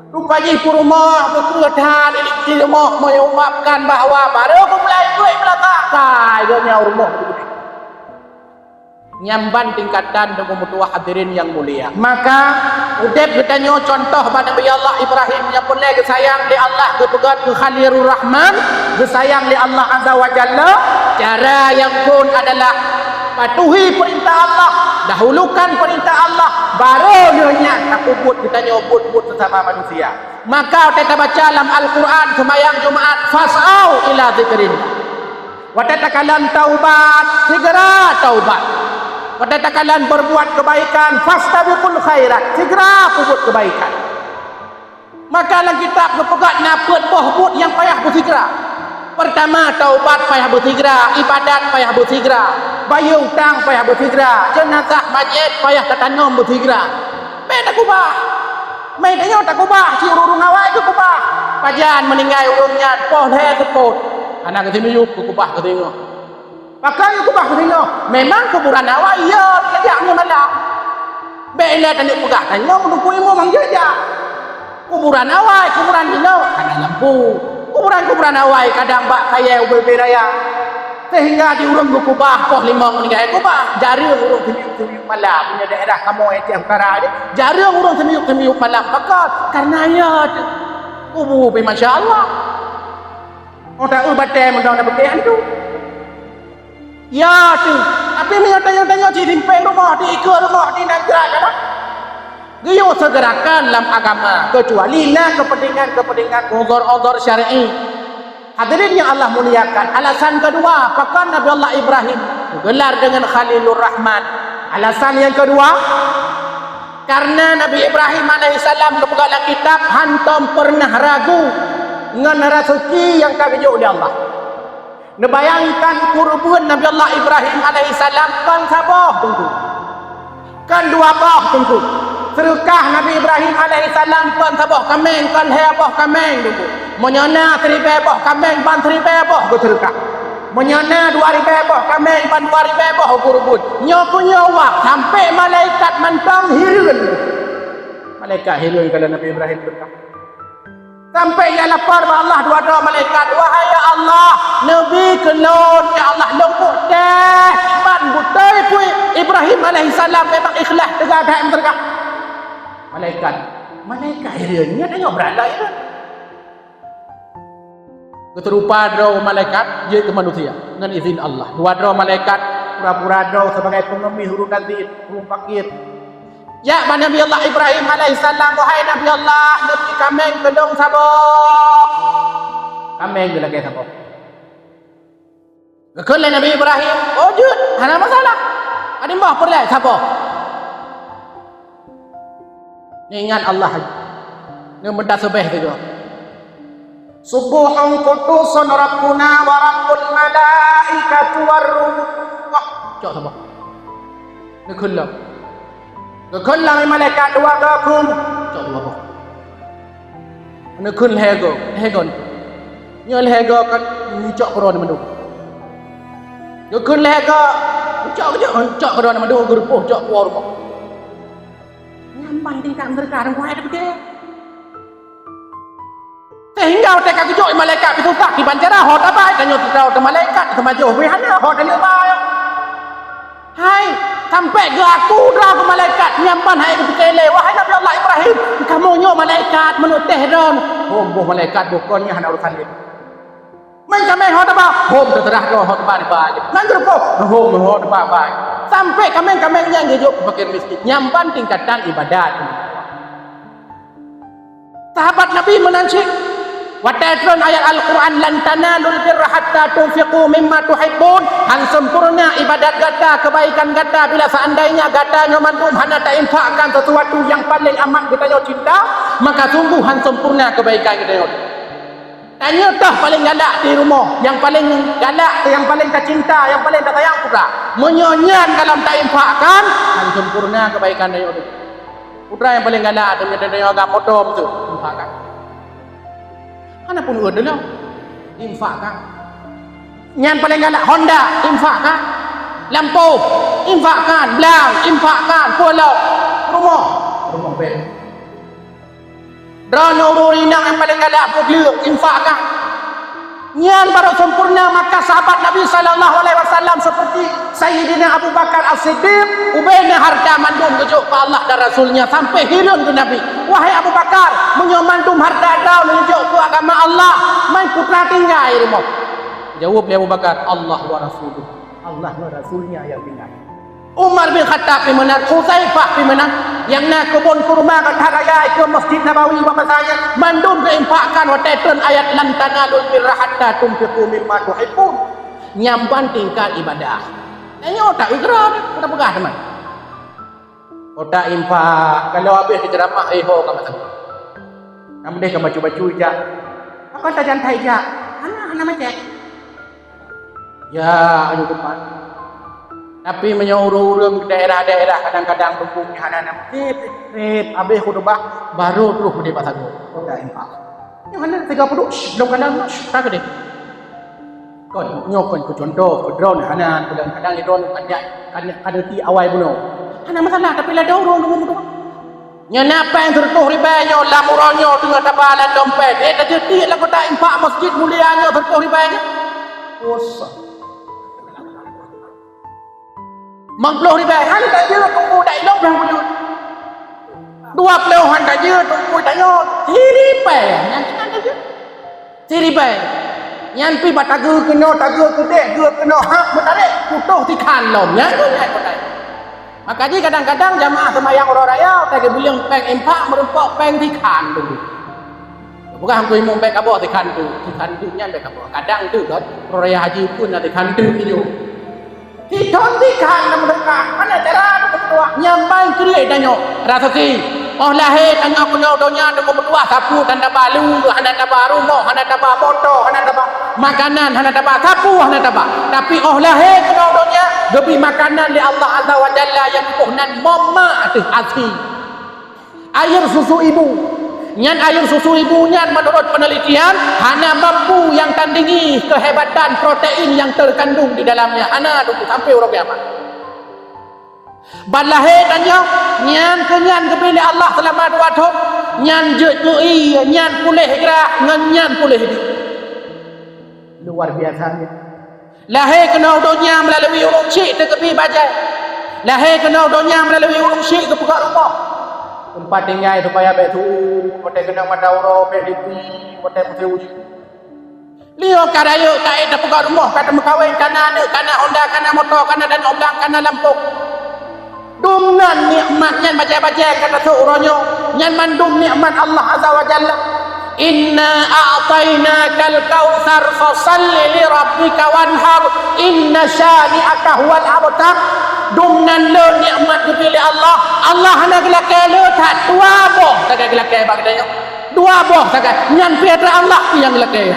Rupa jih peurumoh, beukreueh that, di rumoh, meunyoe umat kan bahwa baru kumulai duek beulagak, kai, geuh nyoe rumoh. Nyan ban tingkatan deungon meutuwah, hadirin nyang mulia. Maka, udép geutanyoe cuntoh bak Nabi Allah Ibrahim nyang peureulèe geusayang lé Allah, geupeugöt keu Khalilur Rahman, geusayang lé Allah Azza wa Jalla. Cara nyang phôn adalah patuhi peurintah Allah, dahulukan peurintah Allah, barô lheueh nyan tapeubuet geutanyoe buet-buet seusama manusia. Maka watèe tabaca lam Al-Quran seumayang Jumaat, "Fas'au ila dzikrillah." Watèe takalon taubat, segera taubat. Watèe takalon berbuat kebaikan, fastabiqul khairat, segera peubuet kebaikan. Maka lam kitab geupeugah na peuet boh buet nyang payah beusigra. Peurtama, taubat payah beusigra, ibadat payah beusigra, bayeue utang payah beusigra, jeunazah manyét payah tatanom beusigra. Bèk takubah. Meutanyoe takubah, cit ureueng-ureueng awai geukubah. Pajan meuninggai ureueng nyan, poh lhèe seupôt. Hana geusimiyueb, geukubah geutanyoe. Pakon geukubah geutanyoe? Memang kuburan awai, ya, tajak nyoe malam. Bèk ilèe taneuk peugah tanyoe meunungku ilmu manggé jak. Kuburan awai, kuburan jinoe hana lampu. Kuburan-kuburan awai kadang bak kayèe ubé-ubé raya. Sehingga di ureueng geukubah, poh limong meuninggai kubah, jareueng ureueng teumiyueb-teumiyueb malam. Meunyoe daerah kamoe Aceh Utara nyoe, jareueng ureueng teumiyueb-teumiyueb malam. Pakon? Karena ya teuh. Kubu pih masya Allah. Oh, taeu batèe meudong na beutôi hantu. Ya teuh. Tapi meunyoe tanyoe-tanyoe cit simpéng rumoh, di ikeue rumoh, di nanggroe, ya, Pak? Geuyue segerakan lam agama, kecuali na kepentingan-kepentingan, uzur-uzur syar'i. Hadirin yang Allah muliakan, alasan kedua, pakon Nabi Allah Ibrahim geugelar dengan Khalilur Rahman. Alasan yang kedua, karena Nabi Ibrahim alaihissalam geupeugah lam kitab, hantom pernah ragu ngon raseuki nyang ka geujok lé Allah. Neubayangkan kureubeuen Nabi Allah Ibrahim alaihissalam kon saboh, Teungku. Kon dua boh, Teungku. Seudeukah Nabi Ibrahim alaihissalam kon saboh kaméng, kon lhèe boh kaméng, Teungku. Meunyoe na siribèe boh kaméng, ban siribèe boh geuseudeukah. Meunyoe na dua ribèe boh kaméng, ban dua ribèe boh geureubeuen. Nyoe keuh nyoe wab, sampoe malaikat mantong hireuen. Malaikat hireuen kalau Nabi Ibrahim seudeukah. Sampoe geulapor bak Allah dua droe malaikat, "Wahai ya Allah, neubi keu lôn, ya Allah, lôn peutéh ban beutôi pih Ibrahim alaihissalam memang ikhlas teuga that meuseudeukah." Malaikat, malaikat hireuen, nyan tanyoe beurala hireuen. Geuteurupa droe malaikat jeuet keu manusia ngon izin Allah. Dua droe malaikat pura-pura droe sibagai peungeumih, ureueng nazir, ureueng fakir. Jak bak Nabi Allah Ibrahim alaihissalam, "Wahai Nabi Allah, neubi kaméng keu lôn saboh." Kaméng geulakèe saboh. Geukheun lé Nabi Ibrahim, "Oh, jeuet, hana masalah. Adim boh peureulèe saboh." Neuingat Allah, neumeutasbih sigoe. "Subbuhun quddusun Rabbuna wa Rabbul malaikati war ruh." Cok saboh. Neukheun lom. Geukheun lom malaikat dua goe kheun. Cok dua boh. Neukheun lhèe goe, lhèe goe. Nyoe lhèe goe kan cok keudroe mandum. Geukheun lhèe goe, cok, cok, cok keudroe mandum, geureupôh cok puwoe rumoh. Nyan ban tingkat meuseudeukah, ureueng kuat teupeugah. Sehingga watèe ka geujok malaikat pih susah kiban cara, ho tabai, tanyoe sidroe teuh malaikat, teumajoh pih hana, ho tanyoe bai. Hai, sampoe geuaku droe keu malaikat, nyan ban hai geupike lé, "Wahai Nabi Allah Ibrahim, kamoe nyoe malaikat, meuneuk teh droe." "Oh, boh malaikat, boh kon nyan hana urusan lé." Meukaméng ho taba, hom teuseurah droe ho taba dibai. Meugeureupoh, hom ho taba bai. Sampai kaméng-kaméng nyan geujok keu fakir miskin. Nyan ban tingkatan ibadat. Sahabat Nabi meunan cit, watée treun ayat Al-Quran, "Lan tanalul birra hatta tunfiqu mimma tuhibbun." Han sempurna ibadat gata, keubaikan gata, bila seandainya gata nyoe mandum hana tainfakkan sesuatu nyang paleng amat geutanyoe cinta, maka sungguh han sempurna keubaikan geutanyoe. Tanyoe toh paleng galak di rumoh, nyang paleng galak, nyang paleng tacinta, nyang paleng tasayang putra. Meunyoe nyan ka lom tainfakkan, han sempurna keubaikan tanyoe. Putra nyang paleng galak, teumita tanyoe agam moto beutôi, infakkan. Hana pun uet dulu, infakkan. Nyan paleng galak, Honda, infakkan. Lampôh, infakkan. Blang, infakkan. Pulo, rumoh, rumoh bèk. Droeneuh ureuëng inong nyang paleng galak, peugleueng, infakkan. Nyan baru sempurna, maka sahabat Nabi sallallahu alaihi wasallam seperti Sayyidina Abu Bakar As-Siddiq, ubena harta mandum geujok keu Allah dan Rasul-Nya sampai hireuen keu Nabi, "Wahai Abu Bakar, meunyoe mandum harta droeneuh geujok keu agama Allah, man putra tinggai rumoh?" Jaweueb lé Abu Bakar, "Allah wa Rasuluh." Allah ngon Rasul-Nya nyang tinggai. Umar bin Khattab pih meunan, Hudzaifah pih meunan, nyang na keubon kurma gata raya ikeue Masjid Nabawi bak masa nyan, mandum geuinfakkan watée treun ayat, "Lan tanalul birra hatta tunfiqu mimma tuhibbun." Nyan ban tingkat ibadah. Tanyoe tak ikrar, tak peugah teuma. Kota infak, kalau habéh teuceramah, eh, ho ka masa. Nyang meudeh ka bacu-bacu ijak. Pakon tajantai ijak? Hana, hana macet. Ya, ayo depan. Tapi meunyoe ureuëng-ureuëng daerah-daerah kadang-kadang lubong hana nama. Sip, sip, habéh khutbah, baru terus geude pasang. Kota infak. Nyoe hana tiga puluh, shh, belum kadang, shh, tak geude. Kon, nyoe kon keu contoh, keu droeneuh hana, kadang-kadang droeneuh kan, kan, kan reti awai bunoe. Hana masalah, tapi ladôm ureuëng deungon meudoá. Nyan na péng sireutoh ribèe nyoe lam uroe nyoe teungoh taba lam dompet. Eh, tajeuet tiek lam kota infak masjid mulia nyoe sireutoh ribèe nyoe. Usah. Limong ploh ribèe, han tajeuet teungku dak ilong blang buleuen. Dua ploh han tajeuet teungku tanyoe. Siribèe, nyan cit han tajeuet. Siribèe. Nyan pih bak tageue keunoe, tageue keudeh, geue keunoe hak meutarek, putôh tikhan lom. Nyan keuh nyan keuh. Maka jih kadang-kadang jamaah seumayang uroe raya, watèe geubileung péng infak, meureumpok péng tikhan dulu. Peugah Teungku Imum bèk kaboh tikhan tu, tikhan tu nyan bèk kaboh. Kadang tu kan, uroe raya haji pun na tikhan tu nyoe. Sithon tikhan lam donya, hana cara teungku meutuah. Nyan ban kriet tanyoe, rasa si. Óh lahé tanyoe keunoe donya teungku meutuah, sapeue tan taba, lu hana taba, rumoh hana taba, moto hana taba, makanan hana taba, sapeue hana taba. Tapi óh lahé keunoe donya, geubri makanan lé Allah Azza wa Jalla nyang peunoh nan moma ateueh asi. Air susu ibu. Nyan air susu ibu nyan, menurut penelitian, hana mampu yang tandingi kehebatan protein yang terkandung di dalamnya. Hana, teungku, sampai uroe kiamat. Ban lahé tanyoe, nyan keuh nyan geubri lé Allah seulama dua thon, nyan jeuet keu ié, nyan puléh grah, ngon nyan puléh di. Luar biasa nyan. Lahé keunoe donya meulalu ureueng syik teukeubri bajèe. Lahé keunoe donya meulalu ureueng syik geupeugöt rumoh. Teumpat tinggai supaya bèk su, watèe keunong mata uroe bèk lipi, watèe musém ujeuen. Lheuh ka rayeuk ka ék teupeugöt rumoh, ka teumeukawen, ka na aneuk, ka na honda, ka na moto, ka na tanoh blang, ka na lampôh. Dum nan nikmat nyan bajèe-bajèe ka tasôk uroe nyoe, nyan mandum nikmat Allah Azza wa Jalla. "Inna a'tainakal kautsar, fashalli li rabbika wanhar, inna syani'aka huwal abtar." Dum nan le nikmat geubri lé Allah. Allah hana geulakèe le that, dua boh sagai geulakèe bak geutanyoe. Dua boh sagai. Nyan pih atra Allah pih nyang geulakèe.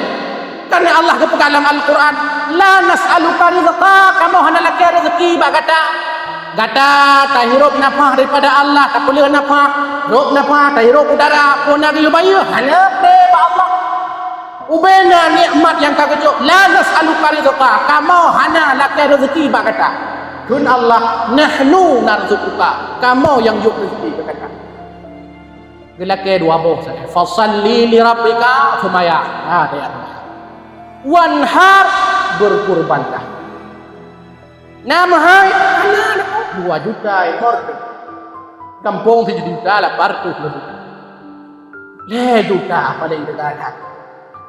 Karena Allah geupeugah lam Al-Quran, "La nas'aluka rizqa," kamoe hana lakèe reuzeki bak gata. Gata tahirup nafah daripada Allah, tapeuleueh nafah, rôb nafah, tahirup udara, peue na geuyue bayeue, hana peureulèe bak Allah. Ubena nikmat nyang ka geujok, "La nas'aluka rizqa," kamoe hana lakèe reuzeki bak gata. Kheun Allah, "Nahnu narzuquka," kamoe nyang jok reuzeki bak gata. Geulakèe dua boh sagai. "Fashalli li rabbika," seumayang. Ha, ayat seumayang. "Wanhar," beukurbanlah. Na meuhai, hana, dua juta ekor. Gampông sijuta lapan ratus leuh. Lhèe juta paleng teuga that.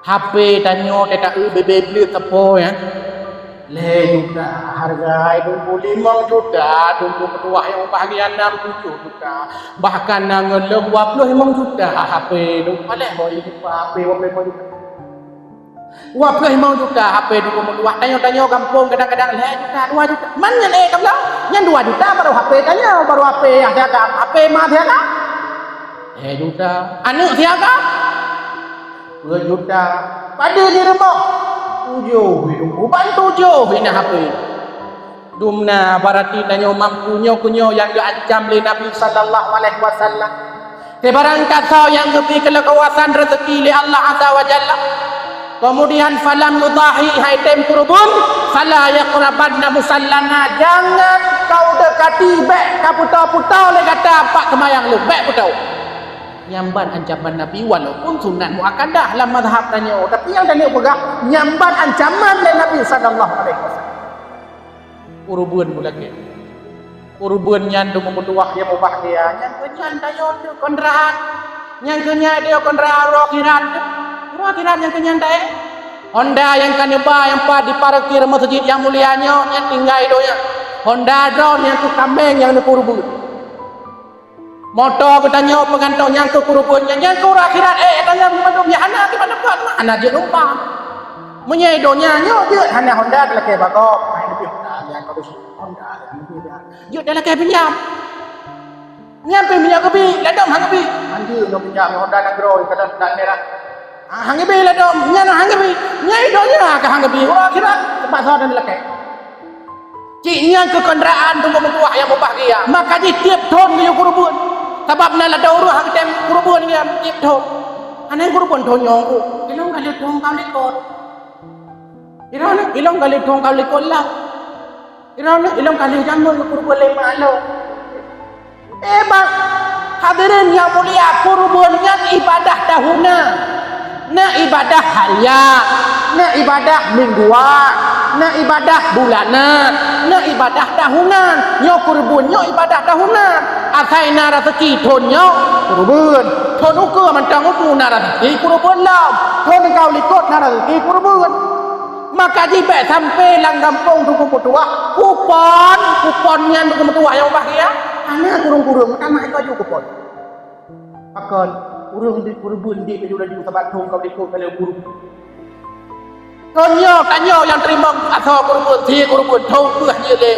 H P tanyoe teuka eu bebe bleuet sapo nyan. Lhèe juta hareuga, dum limong juta, dum meutuah nyang bahagia nam tujoh juta. Bahkan na ngon lom dua ploh limong juta H P dum paléh boh ibu H P dua ploh limong juta. Dua ploh limong juta H P dum meutuah. Tanyoe-tanyoe gampông kadang-kadang lhèe juta, dua juta. Man nyan eh ka blang. Nyan dua juta baru H P tanyoe, baru H P nyang siagam, H P ma siagam. Lhèe juta. Aneuk siagam. Dua juta. Padum di rumoh? Tujoh, uban tujoh ina H P. Dumna, berarti tanyoe mampu nyoe keu nyoe nyang geuancam lé Nabi sallallahu alaihi wasallam. Teubarang kasoe nyang geubri keuleukuasaan rezeki lé Allah Azza wa Jalla. Kemudian falam yudhahi, han tem kurban, fala yaqrabanna musallana, jangan kau dekati, bèk ka putôh-putôh lé gata bak seumayang lôn, bèk putôh. Nyan ban ancaman Nabi, walaupun sunat muakkadah lam mazhab tanyoe, tapi nyang tanyoe peugah nyan ban ancaman lé Nabi sallallahu alaihi wasallam. Kurban meulakèe. Kurban nyan dum meutuah nyang mubahgia, nyang keu nyan tanyoe teuh kondraan. Nyang keu nyan tanyoe kondraan uroe akhirat. Uroe akhirat nyang keu nyan taék. Honda nyang ka neuba nyang pat diparkir meuseujid nyang mulia nyoe, nyan tinggai donya. Honda droe nyang keu kaméng nyang neukurban. Moto geutanyoe peugantong nyang keu kurban nyan, nyang keu uroe akhirat, eh, tanyoe meunyoe hana kiban teupeu, hana jeuet numpang. Meunyoe donya nyoe jeuet hana Honda talakèe bagoe, hai leubeh Honda, ya, kalau Honda, ya, leubeh, ya. Jeuet talakèe pinjam. Nyan pih meunyoe geubi, ladôm han geubi. Anjeue ngon pinjam Honda nanggroe, kadang plat merah. Ah, han geubi ladôm, nyan han geubi. Nyan donya ka han geubi, uroe akhirat teupaksa dan talakèe. Cit nyan keu keundraan teungku meutuah nyang mubahgia, maka jih tiep thon geuyue kureubeuen. Sabab na ladôm ureueng han geutém kureubeuen nyan tiep thon. Hana kureubeuen thon nyoe, ilôn ka lheueh thon ka likot. Ilôn, ilôn ka lheueh thon ka likot lom. Ilôn, ilôn ka lheueh jameun kureubeuen lé mak lôn. Hebat. Hadirin nyang mulia, kureubeuen nyan ibadah tahunan. Na ibadah harian, na ibadah mingguan, na ibadah bulanan, na ibadah tahunan. Nyoe kureubeuen nyoe ibadah tahunan. Asai na raseuki thon nyoe, kureubeuen. Thon ukeue mantong umu na raseuki, kureubeuen lom. Thon ka likot na raseuki, kureubeuen. Maka jih bèk sampoe lam gampông teungku meutuah, kupon, kupon nyan teungku meutuah nyang mubahgia, hana kureueng-kureueng, meutamah laju kupon. Pakon, ureueng di kureubeuen di laju-laju sabab thon ka likot ka lheueh buru. Thon nyoe, tanyoe nyang teurimong asoe kureubeuen, sie kureubeuen, thon ukeue jeuet lé.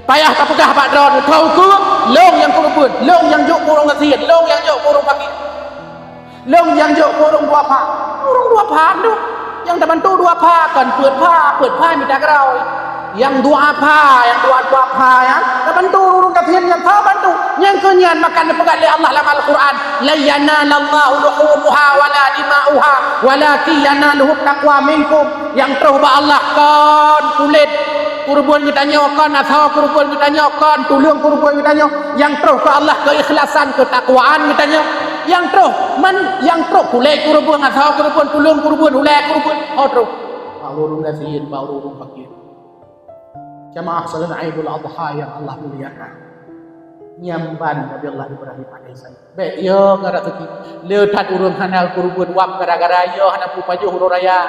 Payah tapeugah bak droeneuh, thon ukeue, lôn nyang kureubeuen, lôn nyang jok keu ureueng gasien, lôn nyang jok keu ureueng pakri. Lôn nyang jok keu ureueng dua pha. Ureueng dua pha tu. Nyang tabantu dua pha, kon peuet pha, peuet pha mita keudroe. Nyang dua pha, nyang dua, dua pha nyan tabantu ureueng gasien nyan, tabantu. Nyang keu nyan maka neupeugah lé Allah lam Al-Quran, "Lan yanalallahu luhumuha wala dima'uha, walakin yanaluhu taqwa minkum." Nyang troh bak Allah kon kulét kureubeuen geutanyoe, kon asoe kureubeuen geutanyoe, kon tuleueng kureubeuen geutanyoe. Nyang troh keu Allah keuikhlasan, keutakwaan geutanyoe. Nyang troh, man, nyang troh kulét kureubeuen, asoe kureubeuen, tuleueng kureubeuen, ulèe kureubeuen. Ho troh. Bak ureueng gasien, bak ureueng pakri. Jamaah salat Idul Adha nyang Allah muliakan. Nyan ban Nabi Allah Ibrahim alaihissalam. Bèk, yo, ngon raseuki. Le that ureueng hana kureubeuen wab gara-gara yo hana peupajoh uroe raya.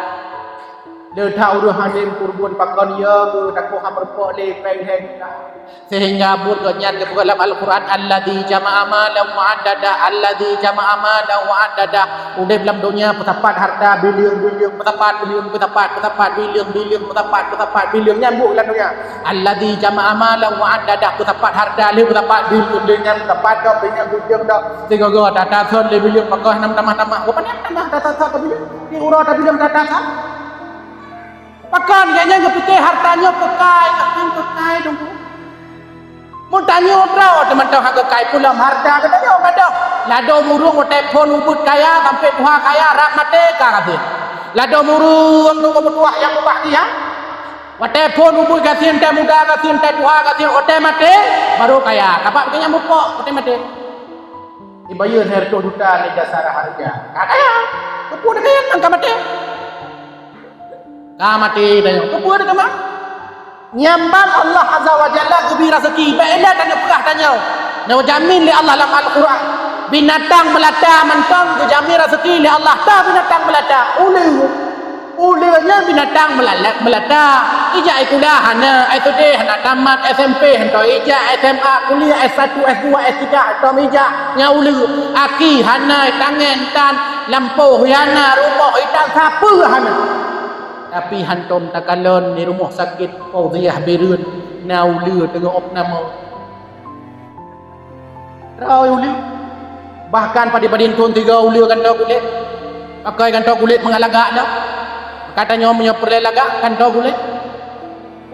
Le that ureueng hana kureubeuen pakon yo, takot hana meureumpok lé péng lhèe juta. Sehingga buet gobnyan geupeugah lam Al-Quran, "Alladzi jama'a malan wa 'addada, alladzi jama'a malan wa 'addada." Udép lam donya peusapat harta bilion-bilion, peusapat bilion, peusapat, peusapat bilion-bilion, peusapat, peusapat bilion, nyan buet lam donya. "Alladzi jama'a malan wa 'addada," peusapat harta lheueh peusapat bilion, nyan peusapat gob, nyan bilion gob. Sigoe-goe that-that thon lé bilion, pakon hana tamah-tamah. Bukan hana tamah that-that thon lé bilion. Di uroe that bilion that-that thon. Pakon gobnyan geupike harta nyoe keukai, pakon keukai dong. Meutanyoe droe teuh mantong hana keukai, peue lom harta geutanyoe gadôh. Ladôm ureueng watèe phon ubit kaya sampoe tuha kaya, rab maté ka gasien. Ladôm ureueng teungku meutuah nyang mubahgia. Watèe phon ubit gasien, watèe muda gasien, watèe tuha gasien, watèe maté baru kaya. Sabab gobnyan mupok watèe maté. Ibayeue lhèe reutôh juta lé jasara hareuga. Ka kaya. Keupeue kaya nyang ka maté? Ka maté tanyoe. Keupeue teuh ka mat? Nyan ban Allah Azza wa Jalla geubri raseuki. Bèk ilèe tanyoe peugah tanyoe. Neujamin lé Allah lam Al-Quran. Binatang meulata mantong geujamé raseuki lé Allah, ta binatang meulata, uleue. Uleue nyan binatang meulala-, meulata. Ijak sikula hana, S D hana tamat, S M P hana ijak, S M A, kuliah S satu, S dua, S tiga hana ijak, nyan uleue. Aki hana, tangen tan, lampôh hana, rumoh itan, sapeue hana. Tapi hantom takalon di rumoh sakét Fauziah Bireuen, na uleue teungoh opname. Droe uleue. Bahkan padub-padub thôn tiga uleue gantoe kulét. Pakai gantoe kulét mangat lagak dah. Ka tanyoe meunyoe peureulée lagak gantoe kulét.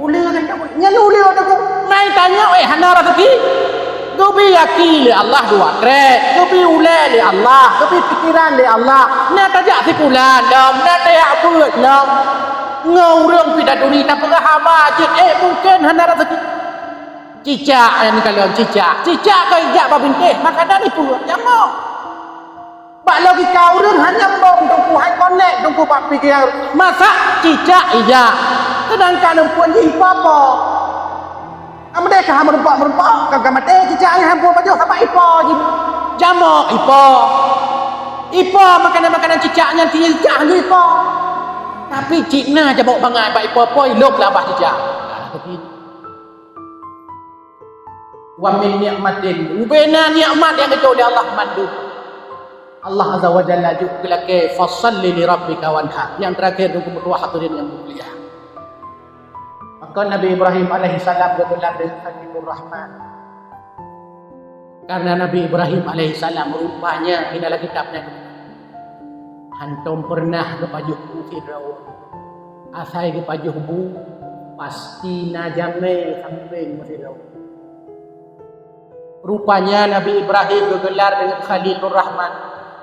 Uleue gantoe kulét. Nyan uleue teungku. Mai tanyoe, eh, hana raseuki. Geubi aki lé Allah dua krek. Geubi ulée lé Allah. Geubi pikeran lé Allah. Na tajak sikula lom. Na tajak beuet lom. Ngon ureuëng pih taturi tapeugah haba jeuet, eh, mungken hana raseuki. Cicak nyang kalon cicak. Cicak ka ijak bak bintéh, makanan ipeue? Jamok. Bak logika ureuëng hana mbong teungku, hai konek teungku bak pikeran. Masa cicak ijak? Seudangkan ureuëng jih ipo-po. Ameudeh ka meureumpok-meureumpok, ka, ka maté cicak nyan hana pajoh sabab ipo jih. Jamok ipo. Ipo makanan-makanan cicak nyan, cicak hana ipo. Tapi cit na jamok bangai bak ipo-po, ilop lam babah cicak. Wa min ni'matin, ubena nikmat nyang geujok lé Allah mandum. Allah Azza wa Jalla jok geulakée, "Fasalli li rabbika wanhar." Nyang terakhir, teungku meutuah hadirin nyang mulia. Maka Nabi Ibrahim alaihissalam geugelar deungon Khalilur Rahman. Karena Nabi Ibrahim alaihissalam rupanya di dalam kitab nyan hantom pernah geupajoh bu sidroe. Asai geupajoh bu, pasti na jamé sampéng meusidroe. Rupanya Nabi Ibrahim geugelar deungon Khalilur Rahman.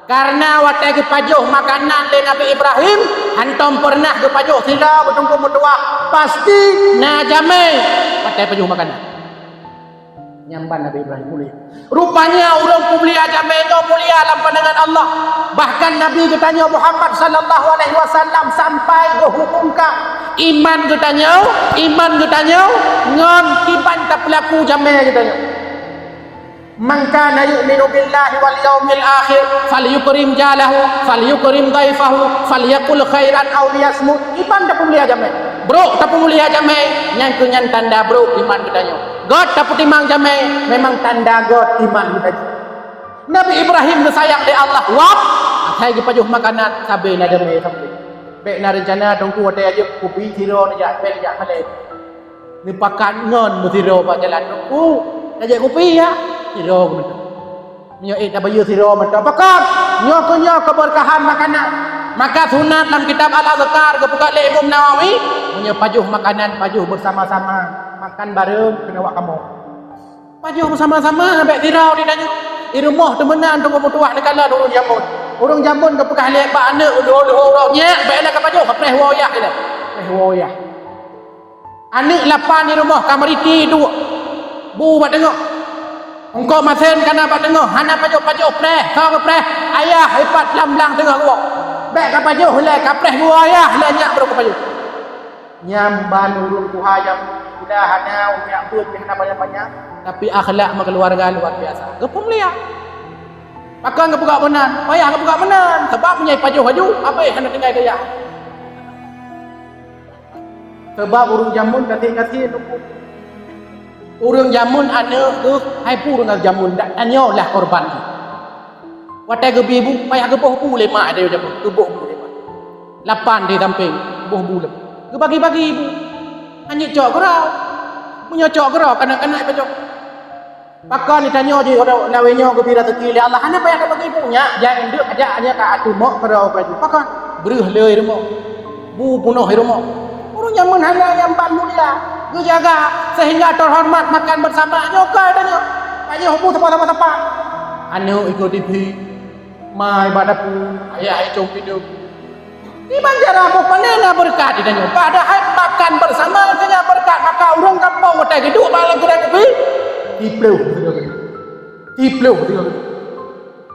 Karena watée geupajoh makanan lé Nabi Ibrahim, hantom pernah geupajoh sidroe, beutungku meutuah, pasti na jamé watée pajoh makanan. Nyan ban Nabi Ibrahim mulia. Rupanya ureuëng peumulia jamé nyoe mulia lam pandangan Allah. Bahkan Nabi geutanyoe Muhammad sallallahu alaihi wasallam sampai geuhubungkan iman geutanyoe, iman geutanyoe ngon kiban tapeulaku jamé geutanyoe. "Man kana yu'minu billahi wal yaumil akhir falyukrim jalahu, falyukrim dhaifahu, falyakul khairan aw liyasmut." Kiban tapeumulia jamé. Brok tapeumulia jamé, nyan keuh nyan tanda brok iman geutanyoe. Göt tapeutimang jamé, memang tanda göt iman geutanyoe. Nabi Ibrahim geusayang lé Allah, wab, asai geupajoh makanan, sabé na jamé sampéng. Bék na reuncana teungku watée jeuet kupi sidroe neujak, bék neujak malée. Neupakat ngon meusidroe bak jalan teungku, tajak kupi ya, sidroe meunan. Meunyoe ék tabayeue sidroe mantong, pakon? Nyoe keuh nyoe keubeurkahan makanan. Maka sunat lam kitab Al-Azkar geupeugah lé Imam Nawawi, meunyoe pajoh makanan, pajoh beusama-sama, makan bareng keunoe bak kamoe. Pajoh beusama-sama, bék sidroe di tanyoe. Di rumoh teumeunan teungku meutuah neukalon ureuëng jameun. Ureuëng jameun geupeugah lé bak aneuëk, leuho-leuho uroe nyak, bék lé kapajoh, kapreh woe yah ilée. Kapreh woe yah. Aneuëk lapan di rumoh ka meuriti duek. Bu bak teungoh. Eungkôt masén ka na bak teungoh, hana pajoh-pajoh preh, soe geupreh? Ayah ipat lam blang teungoh geuwoe. Bék kapajoh ilée, kapreh geuwoe ayah ilée nyak baru kapajoh. Nyan ban ureuëng tuha nyang muda hana ureuëng beuet hana banyak-banyak, tapi akhlak meukeuluwarga luar biasa. Geupeumulia. Pakon geupeugah meunan, payah geupeugah meunan, sabab meunyoe pajoh laju, abéh hana tinggai gaya. Sabab ureuëng jameun gasien-gasien teungku. Ureuëng jameun aneuëk geuh hai peue ureuëng jameun dak tanyoe lah korban jih. Watée geubi bu, payah geuboh bu lé mak, ada jameun geuboh bu lé mak. Lapan di sampéng, boh bu lom. Geubagi-bagi bu. Hana cok keudroe. Meunyoe cok keudroe, kanak-kanak pajoh. Pakon ditanyoe jih lawée nyoe geubi raseuki lé Allah, hana payah tabagi bu nyak, jak indeuek aja hanya ka atuh mok keudroe baju. Pakon? Breuh lé rumoh. Bu punoh rumoh. Ureuëng jameun hana nyang ban mulia, geujaga sehingga teuhoreumat makan beusama nyoe ka tanyoe. Tanyoe bu sapa-sapa-sapa. Aneuëk ikot TV, ma bak dapu, ayah icong pidong. Kiban cara boh pané na beureukat di tanyoe. Padahai makan beusama saja beureukat, maka ureuëng gampông watée geuduek bak lam keurai kupi, tiplôh. Tiplôh.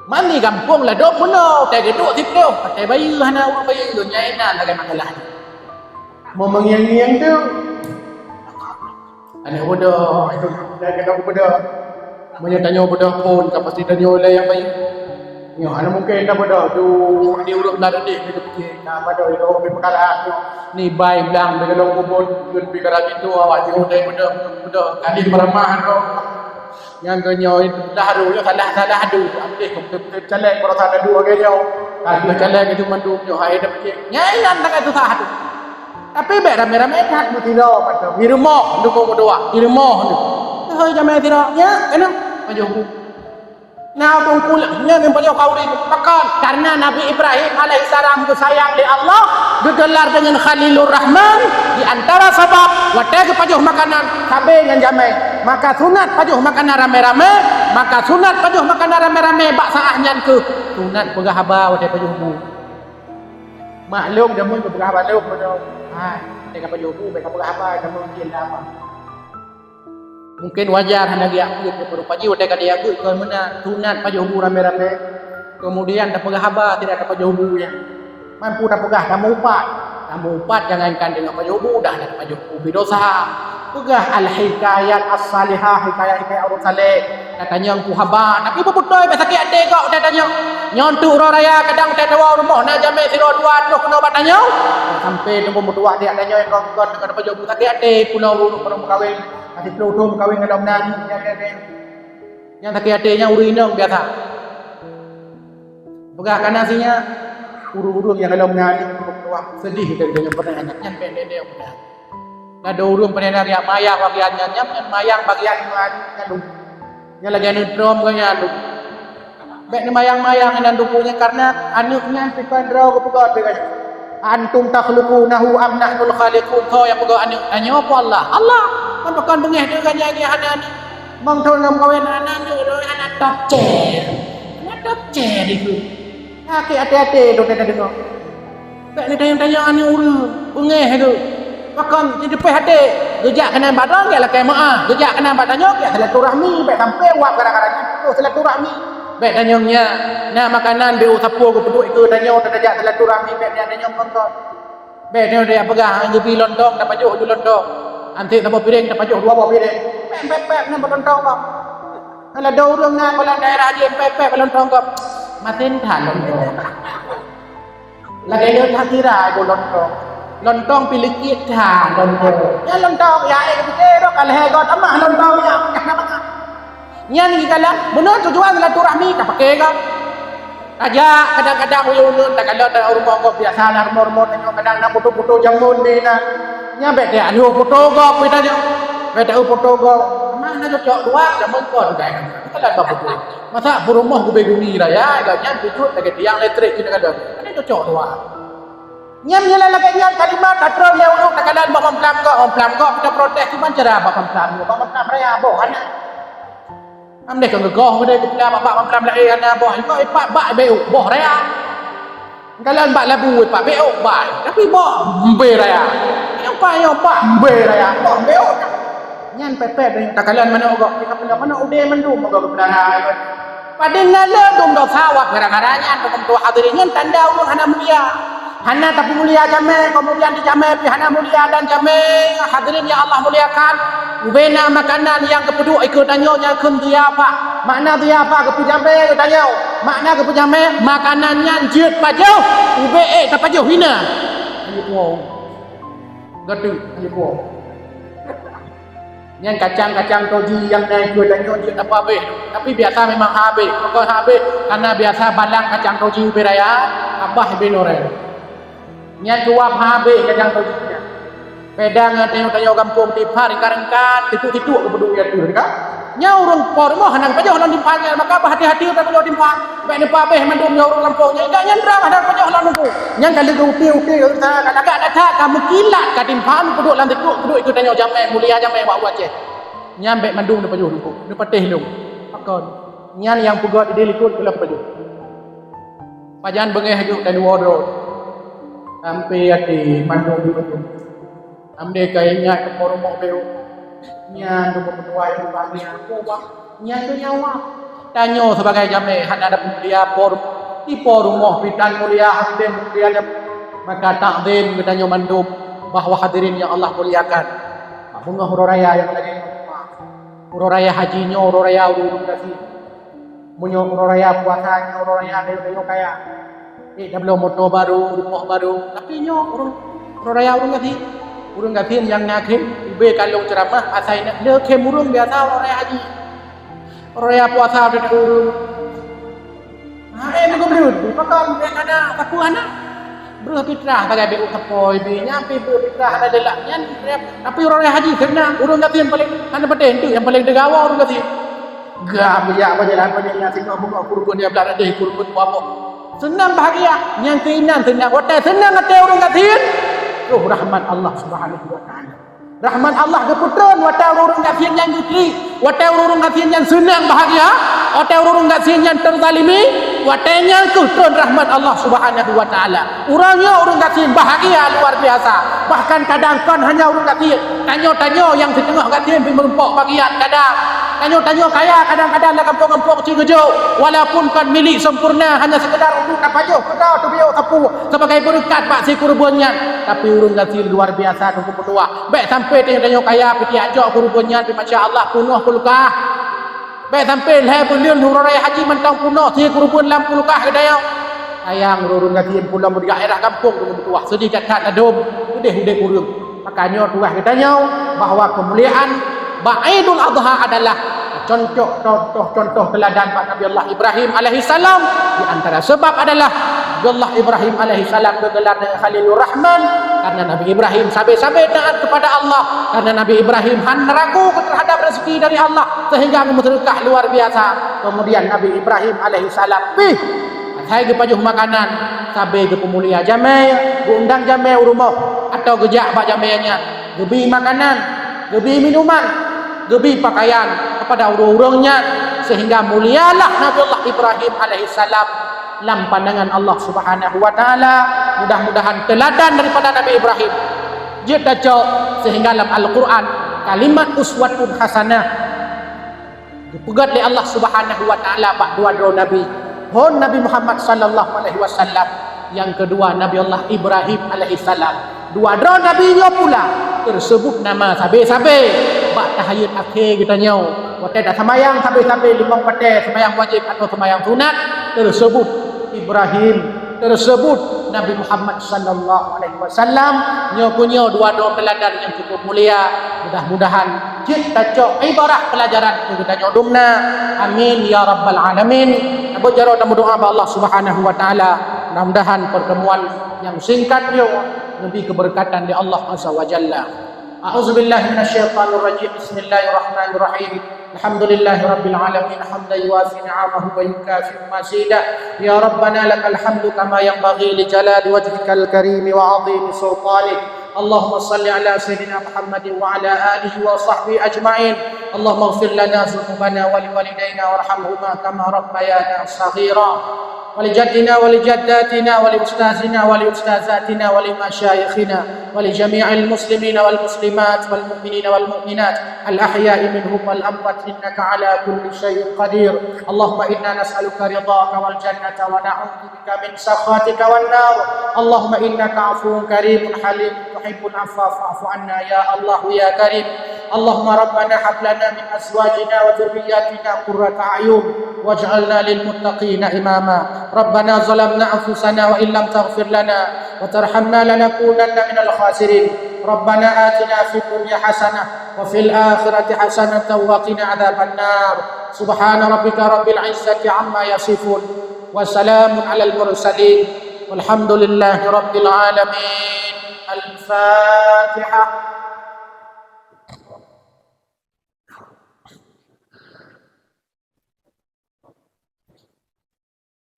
Mani gampông ladôm meunoe, watée geuduek tiplôh. Watée bayeue hana ureuëng bayeue, nyan inan lagée makalah. Meungieng-ngieng tu. Aneuk muda, itu dah kena muda. Meunyoe tanyoe muda pun, ka pasti tanyoe lah nyang bayeue. Nyoe hana mungken dah bodoh tu, di ureueng dah deudeh di keupiké. Nah, bodoh itu, di peukara nyoe. Ni bai blang, di golom kubur, di peukara itu, awak jeuet dai bodoh, bodoh. Kali meureumpah tu. Nyang keu nyoe itu dah adu, nyoe salah-salah adu. Amdeh, keu caleg, peurasa adu lagèe nyoe. Kali caleg itu mandum nyoe, hai dah piké. Nyai nyan sangat susah adu. Tapi bèk ramé-ramé that meusidroe, di rumoh, dukung meutuah, di rumoh. Hôi, jamé sidroe, nyan, keunoe, pajoh bu. Nah, tungkul, nyan nyang pajoh khauri. Pakon? Karena Nabi Ibrahim alaihissalam geusayang lé Allah, geugelar deungon Khalilur Rahman, di antara sabab, watèe geupajoh makanan, sabé ngon jamé. Maka sunat pajoh makanan ramé-ramé, maka sunat pajoh makanan ramé-ramé bak saat nyan keuh sunat peugah haba watèe pajoh bu. Maklum, jameun geupeugah haba lom, beutôi. Hai, watèe ka pajoh bu, bèk ka peugah haba, jameun mungkin dah apa. Mungkin wajar hana geujak beuet, rupa jih watèe ka geujak beuet kon meunan, sunat pajoh bu ramé-ramé. Kemudian tapeugah haba, tidak tapajoh bu nyan. Mampu tapeugah, tameuupat. Tameuupat jangankan deungon pajoh bu, dah na tapajoh bu, beu dosa. Peugah al-hikayat as-salihah, hikayat-hikayat ureueng saleh. Tatanyong peue haba, tapi beubeutôi bèk sakét até gob watèe tanyong. Nyoe teuk uroe raya, kadang watèe tawoe rumoh na jamé sidroe dua troh keunoe bak tanyong. Sampai teungku meutuah, dak tanyong ngon kon, ngon tapajoh bu, sakét até pula ureueng meukawen. Ka siplôh thôn meukawen ngon lom nan, nyan, nyan, nyan. Nyang sakét até nyan ureueng inong biasa. Peugah kana si nyan, ureueng-ureueng nyang lom nan, ureueng tuha, seudeh dan deungon peureunah nyan, nyan bèk deh-deh peureunah. Ladôm ureueng peureunah riak mayang bagian nyan, nyan, nyan mayang bagian nyan, nyan lom. Nyan lagèe aneuk trom keu nyan lom. Bèk neumayang-mayang inan duku nyan, karena aneuk nyan sifat droe geupeugah lagèe nyan. Antum takhluqunahu am nahnul khaliqun? Soe nyang peugah aneuk? Tanyoe peue Allah? Allah. Kan pakon beungèh teuh gata nyan hana aneuk. Meuthon lam kawen hana aneuk, hana top chair. Hana top chair itu. Sakét até-até tu teudeungoe. Bèk neutanyong-tanyong aneuk ureueng, beungèh geuh. Pakon, teupeue até, geujak keunan bak droe, geujak lakèe meu'ah, geujak keunan bak tanyoe, geujak silaturahmi, bèk sampoe wab gara-gara nyan, oh, silaturahmi. Bèk tanyong nyan, na makanan bèk, oh, sapeue geupeuduek ikeue tanyoe, tajak silaturahmi, bèk nyan tanyong ngon kon. Bèk nyan tajak peugah, han geubi lontong, tapajoh ju lontong. Han sép saboh piréng, tapajoh dua boh piréng. Pèk, pèk, pèk, nyan bak lontong kah. Ladôm ureueng na, kalau daerah jih, pèk, pèk, bak lontong kah. Masen that lontong. Lagèe nyoe that sira iboh lontong. Lontong pih likit that lontong. Nyan lontong, ya, eh, keupeue rot ka lhèe goe tamah lontong nyan. Nyan di dalam, meunan tujuan silaturahmi, tapaké gob. Tajak, kadang-kadang uyueng-uyueng, takalon dalam rumoh gob, biasa lam rumoh-rumoh tanyoe kadang na foto-foto jameun di na. Nyan bèk tajak lheueh foto gob, bèk tajak. Bèk tajak foto gob. Mana cocok dua, jameun kon, kan. Takalon bak foto. Masa peurumoh gubé gumi raya, gobnyan sujud lagèe tiang listrik cit kadang. Kan cocok dua. Nyan, nyan lagèe nyan kalimat tatrôn lé ureueng takalon bak mamplam gob, mamplam gob kita protes kiban cara bak mamplam, bak mamplam raya boh hana. Amdeh ka geugoh geude geupeugah bak mamplam laén hana boh, iko ipak bak beu boh raya. Kalon bak labu ipak beu bai, tapi boh mbe raya. Nyang pai nyoe bak mbe raya, boh beu. Nyan pepet takalon manok gob, kita pula manok udé mandum gob geupeugah raya. Padahai na le dum dosa wab gara-gara nyan, bukan tu hadirin, nyan tanda ureueng hana mulia. Hana tapeumulia jamé, kemudian di jamé pih hana mulia dan jamé, hadirin yang Allah muliakan. Ubena makanan nyang geupeuduek ikeue tanyoe nyang kheun ziyafah. Makna ziyafah geupeujamé geutanyoe. Makna geupeujamé, makanan nyan jeuet pajoh, ubé ék tapajoh hina. Ayo puang. Gata, ayo puang. Nyan kacang-kacang toji nyang na ikeue tanyoe jeuet tapeuhabéh. Tapi biasa memang habéh. Pakon habéh? Karena biasa balang kacang toji ubé raya, abah ubé noreng. Nyan tuwab habéh kacang toji nyan. Beda ngon tanyoe-tanyoe gampông Timphan, ringkat-ringkat, tituk-tituk geupeuduek ikeue tanyoe, kan? Nyan ureueng po rumoh hana geupajoh lom Timphan nyan, maka beuhati-hati tapajoh Timphan. Bèk neupeuhabéh mandum nyoe ureueng gampông nyan. Indak nyan droe hana geupajoh lom Teungku. Nyan ka lheueh geuuti-uti, ka lagak that ka meukilat ka Timphan, peuduek lam tituk, peuduek ikeue tanyoe jamé, mulia jamé bak Aceh. Nyan bèk mandum neupajoh Teungku, neupatéh lom. Pakon? Nyan nyang peugöt idéh likot keulah pajoh. Pajan beungéh jeuet taluwoe droe. Sampoe até mandum dipeudong. Amdeh ka ingat keu po rumoh beu. Nyan geupeutuwah ibu bak nyan, po bak nyan keu nyawa. Tanyoe sibagai jamé hana dapeuet mulia po rumoh. Di po rumoh pih tan mulia, hana mulia, maka takzim geutanyoe mandum bahwa hadirin yang Allah muliakan. Beungoh uroe raya nyang lagèe nyoe. Uroe raya haji nyoe, uroe raya ureueng gasien. Meunyoe uroe raya puasa, nyoe uroe raya tanyoe kaya. Eh, tabloe moto barô, rumoh barô. Tapi nyoe uroe, uroe raya ureuëng gasien. Ureuëng gasien nyang na khem, ubé ka lôn ceuramah, asai na le khem ureuëng biasa uroe raya haji. Uroe raya puasa udah ureuëng. Ha, eh, nunggu beudeuh, pakon, eh, hana, sapeue hana. Breuh fitrah sagai beu sapoi beu nyan, pi breuh fitrah hana lelak nyan, tapi uroe raya haji seunang, ureuëng gasien paléng hana patéh, enteuk nyang paléng teugawa ureuëng gasien. Gam jak bajalan panéh nyan singoh bungöh kurban dia blah deh kurban dua boh. Seunang bahagia, nyang keuinan seunang, watée seunang até ureuëng gasien, roh rahmat Allah Subhanahu wa Taala. Rahmat Allah geupeutreun watée ureuëng gasien nyan geuklik, watée ureuëng gasien nyan seunang bahagia, watée ureuëng gasien nyan teuzalimi, watée nyan kheueh treun rahmat Allah Subhanahu wa Taala. Uroe nyoe ureuëng gasien bahagia luar biasa. Bahkan kadang kon hanya ureuëng gasien, tanyoe-tanyoe nyang siteungoh gasien pi meurumpok bagian kadang. Tanyoe-tanyoe kaya kadang-kadang lam gampông-gampông cit geujok, walaupun kon milék sempurna, hanya sekedar untuk tapajoh keudroe teubiôh sapeue sebagai beureukat bak si kurban nyan, tapi ureuëng gasien luar biasa teungku meutuah. Bék sampai tanyoe-tanyoe kaya peuti jak jok kurban nyan pi masya Allah peunoh kulkah. Bék sampai lhée buleuen uroe raya haji mantong peunoh sie kurban lam kulkah geutanyoe. Sayang ureuëng gasien pulang bak daerah gampông teungku meutuah, seudeh that-that ladôm, seudeh udeb ureuëng. Maka nyoe tugaih geutanyoe bahwa keumuliaan bak Idul Adha adalah contoh, contoh, contoh teuladan bak Nabi Allah Ibrahim alaihissalam. Di antara sebab adalah Nabi Allah Ibrahim alaihissalam geugelar dengan Khalilur Rahman karena Nabi Ibrahim sabe-sabe taat kepada Allah, karena Nabi Ibrahim hana ragu terhadap rezeki dari Allah sehingga geumeuseudeukah luar biasa. Kemudian Nabi Ibrahim alaihissalam pih asai geupajoh makanan, sabe geupeumulia jamé, geuundang jamé u rumoh atau geujak bak jamé nyan, geubi makanan, geubi minuman, geubi pakaian kepada ureuëng-ureuëng nyan, sehingga mulialah Nabi Allah Ibrahim alaihissalam lam pandangan Allah Subhanahu wa Taala. Mudah-mudahan teuladan daripada Nabi Ibrahim jeuet tacok, sehingga lam Al-Quran kalimat uswatun hasanah geupeugét lé Allah Subhanahu wa Taala bak dua droe nabi. Phôn Nabi Muhammad sallallahu alaihi wasallam, nyang keudua Nabi Allah Ibrahim alaihissalam. Dua droe nabi nyoe pula teuseubut nama sabe-sabe bak tahayut akhé geutanyoe. Watée taseumayang sabe-sabe limong watée seumayang wajéb atau seumayang sunat, teuseubut Ibrahim, teuseubut Nabi Muhammad sallallahu alaihi wasallam. Nyoe keuh nyoe dua droe teuladan nyang cukup mulia. Mudah-mudahan jeuet tacok ibarah peulajaran keu geutanyoe dumna. Amin ya rabbal alamin. Tabeuet jaroe tameudoa bak Allah Subhanahu wa Taala. Mudah-mudahan pertemuan nyang singkat nyoe geubri keubeureukatan lé Allah Azza wa Jalla. A'udzubillahi minasyaitonirrajim. Bismillahirrahmanirrahim. Alhamdulillahi rabbil alamin, hamdan yuwafi ni'amahu wa yukafi'u mazidah. Ya Rabbana lakal hamdu kama yanbaghi li jalali wajhikal karimi wa 'azimi sultanik. Allahumma salli ala sayyidina Muhammadin wa ala alihi wa sahbihi ajma'in. Allahumma ighfir lana dzunubana wa liwalidaina warhamhuma kama rabbayana shaghira. Wa li jaddina wa li jaddatina wa li ustazina wa li ustazatina wa li masyayikhina wa li jami'il muslimina wal muslimat wal mu'minina wal mu'minat al ahya'i minhum wal amwat innaka ala kulli syai'in qadir. Allahumma inna nas'aluka ridhaka wal jannata wa na'udzu bika min sakhatika wan nar. Allahumma innaka 'afuwun karimun halim tuhibbul 'afwa fa'fu 'anna ya Allah ya Karim. Allahumma rabbana hab lana min azwajina wa dzurriyyatina qurrata a'yun waj'alna lil muttaqina imama. Rabbana zalamna anfusana wa illam taghfir lana wa tarhamna lanakunanna minal khasirin. Rabbana atina fid dunya hasanah wa fil akhirati hasanatan wa qina adzabannar. Subhana rabbika rabbil izzati amma yasifun. Wa salamun alal mursalin. Walhamdulillahi rabbil alamin. Al-Fatihah.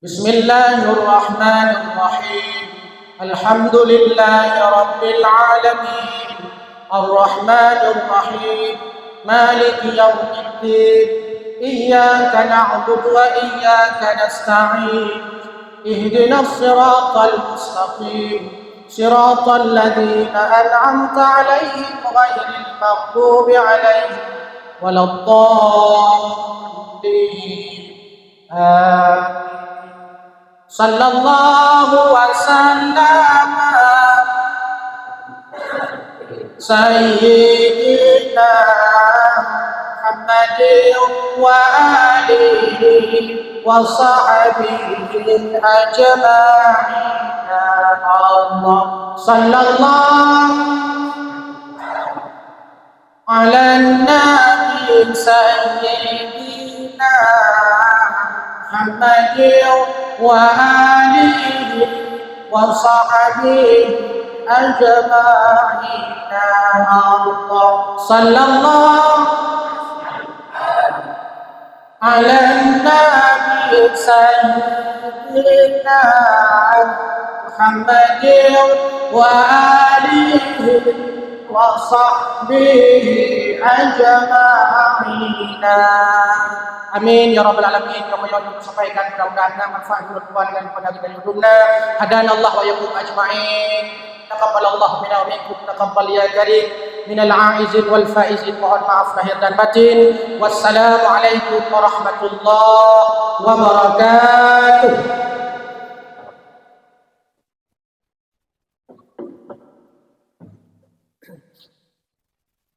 بسم الله الرحمن الرحيم. الحمد لله رب العالمين. الرحمن الرحيم. مالك يوم الدين. إياك نعبد وإياك نستعين. اهدنا الصراط المستقيم. صراط الذين أنعمت عليهم غير المغضوب عليهم ولا الضالين. آمين. صلى الله وسلم سيدنا محمد وآله وصحبه أجمعين. الله. صلى الله على النبي سيدنا محمد وآله وصحبه أجمعين. الله. صلى الله على النبي سيدنا محمد وآله وصحبه أجمعين. آمين يا رب العالمين. Nyang lôn sampaikan mudah-mudahan na manfaat keu ulôn tuan dan kepada kita seluruhnya. Hadanallahu wa iyyakum ajma'in. Taqabbalallahu minna wa minkum, taqabbal ya karim, minal aizin wal faizin. Mohon maaf lahir dan batin. Wassalamualaikum warahmatullahi wabarakatuh.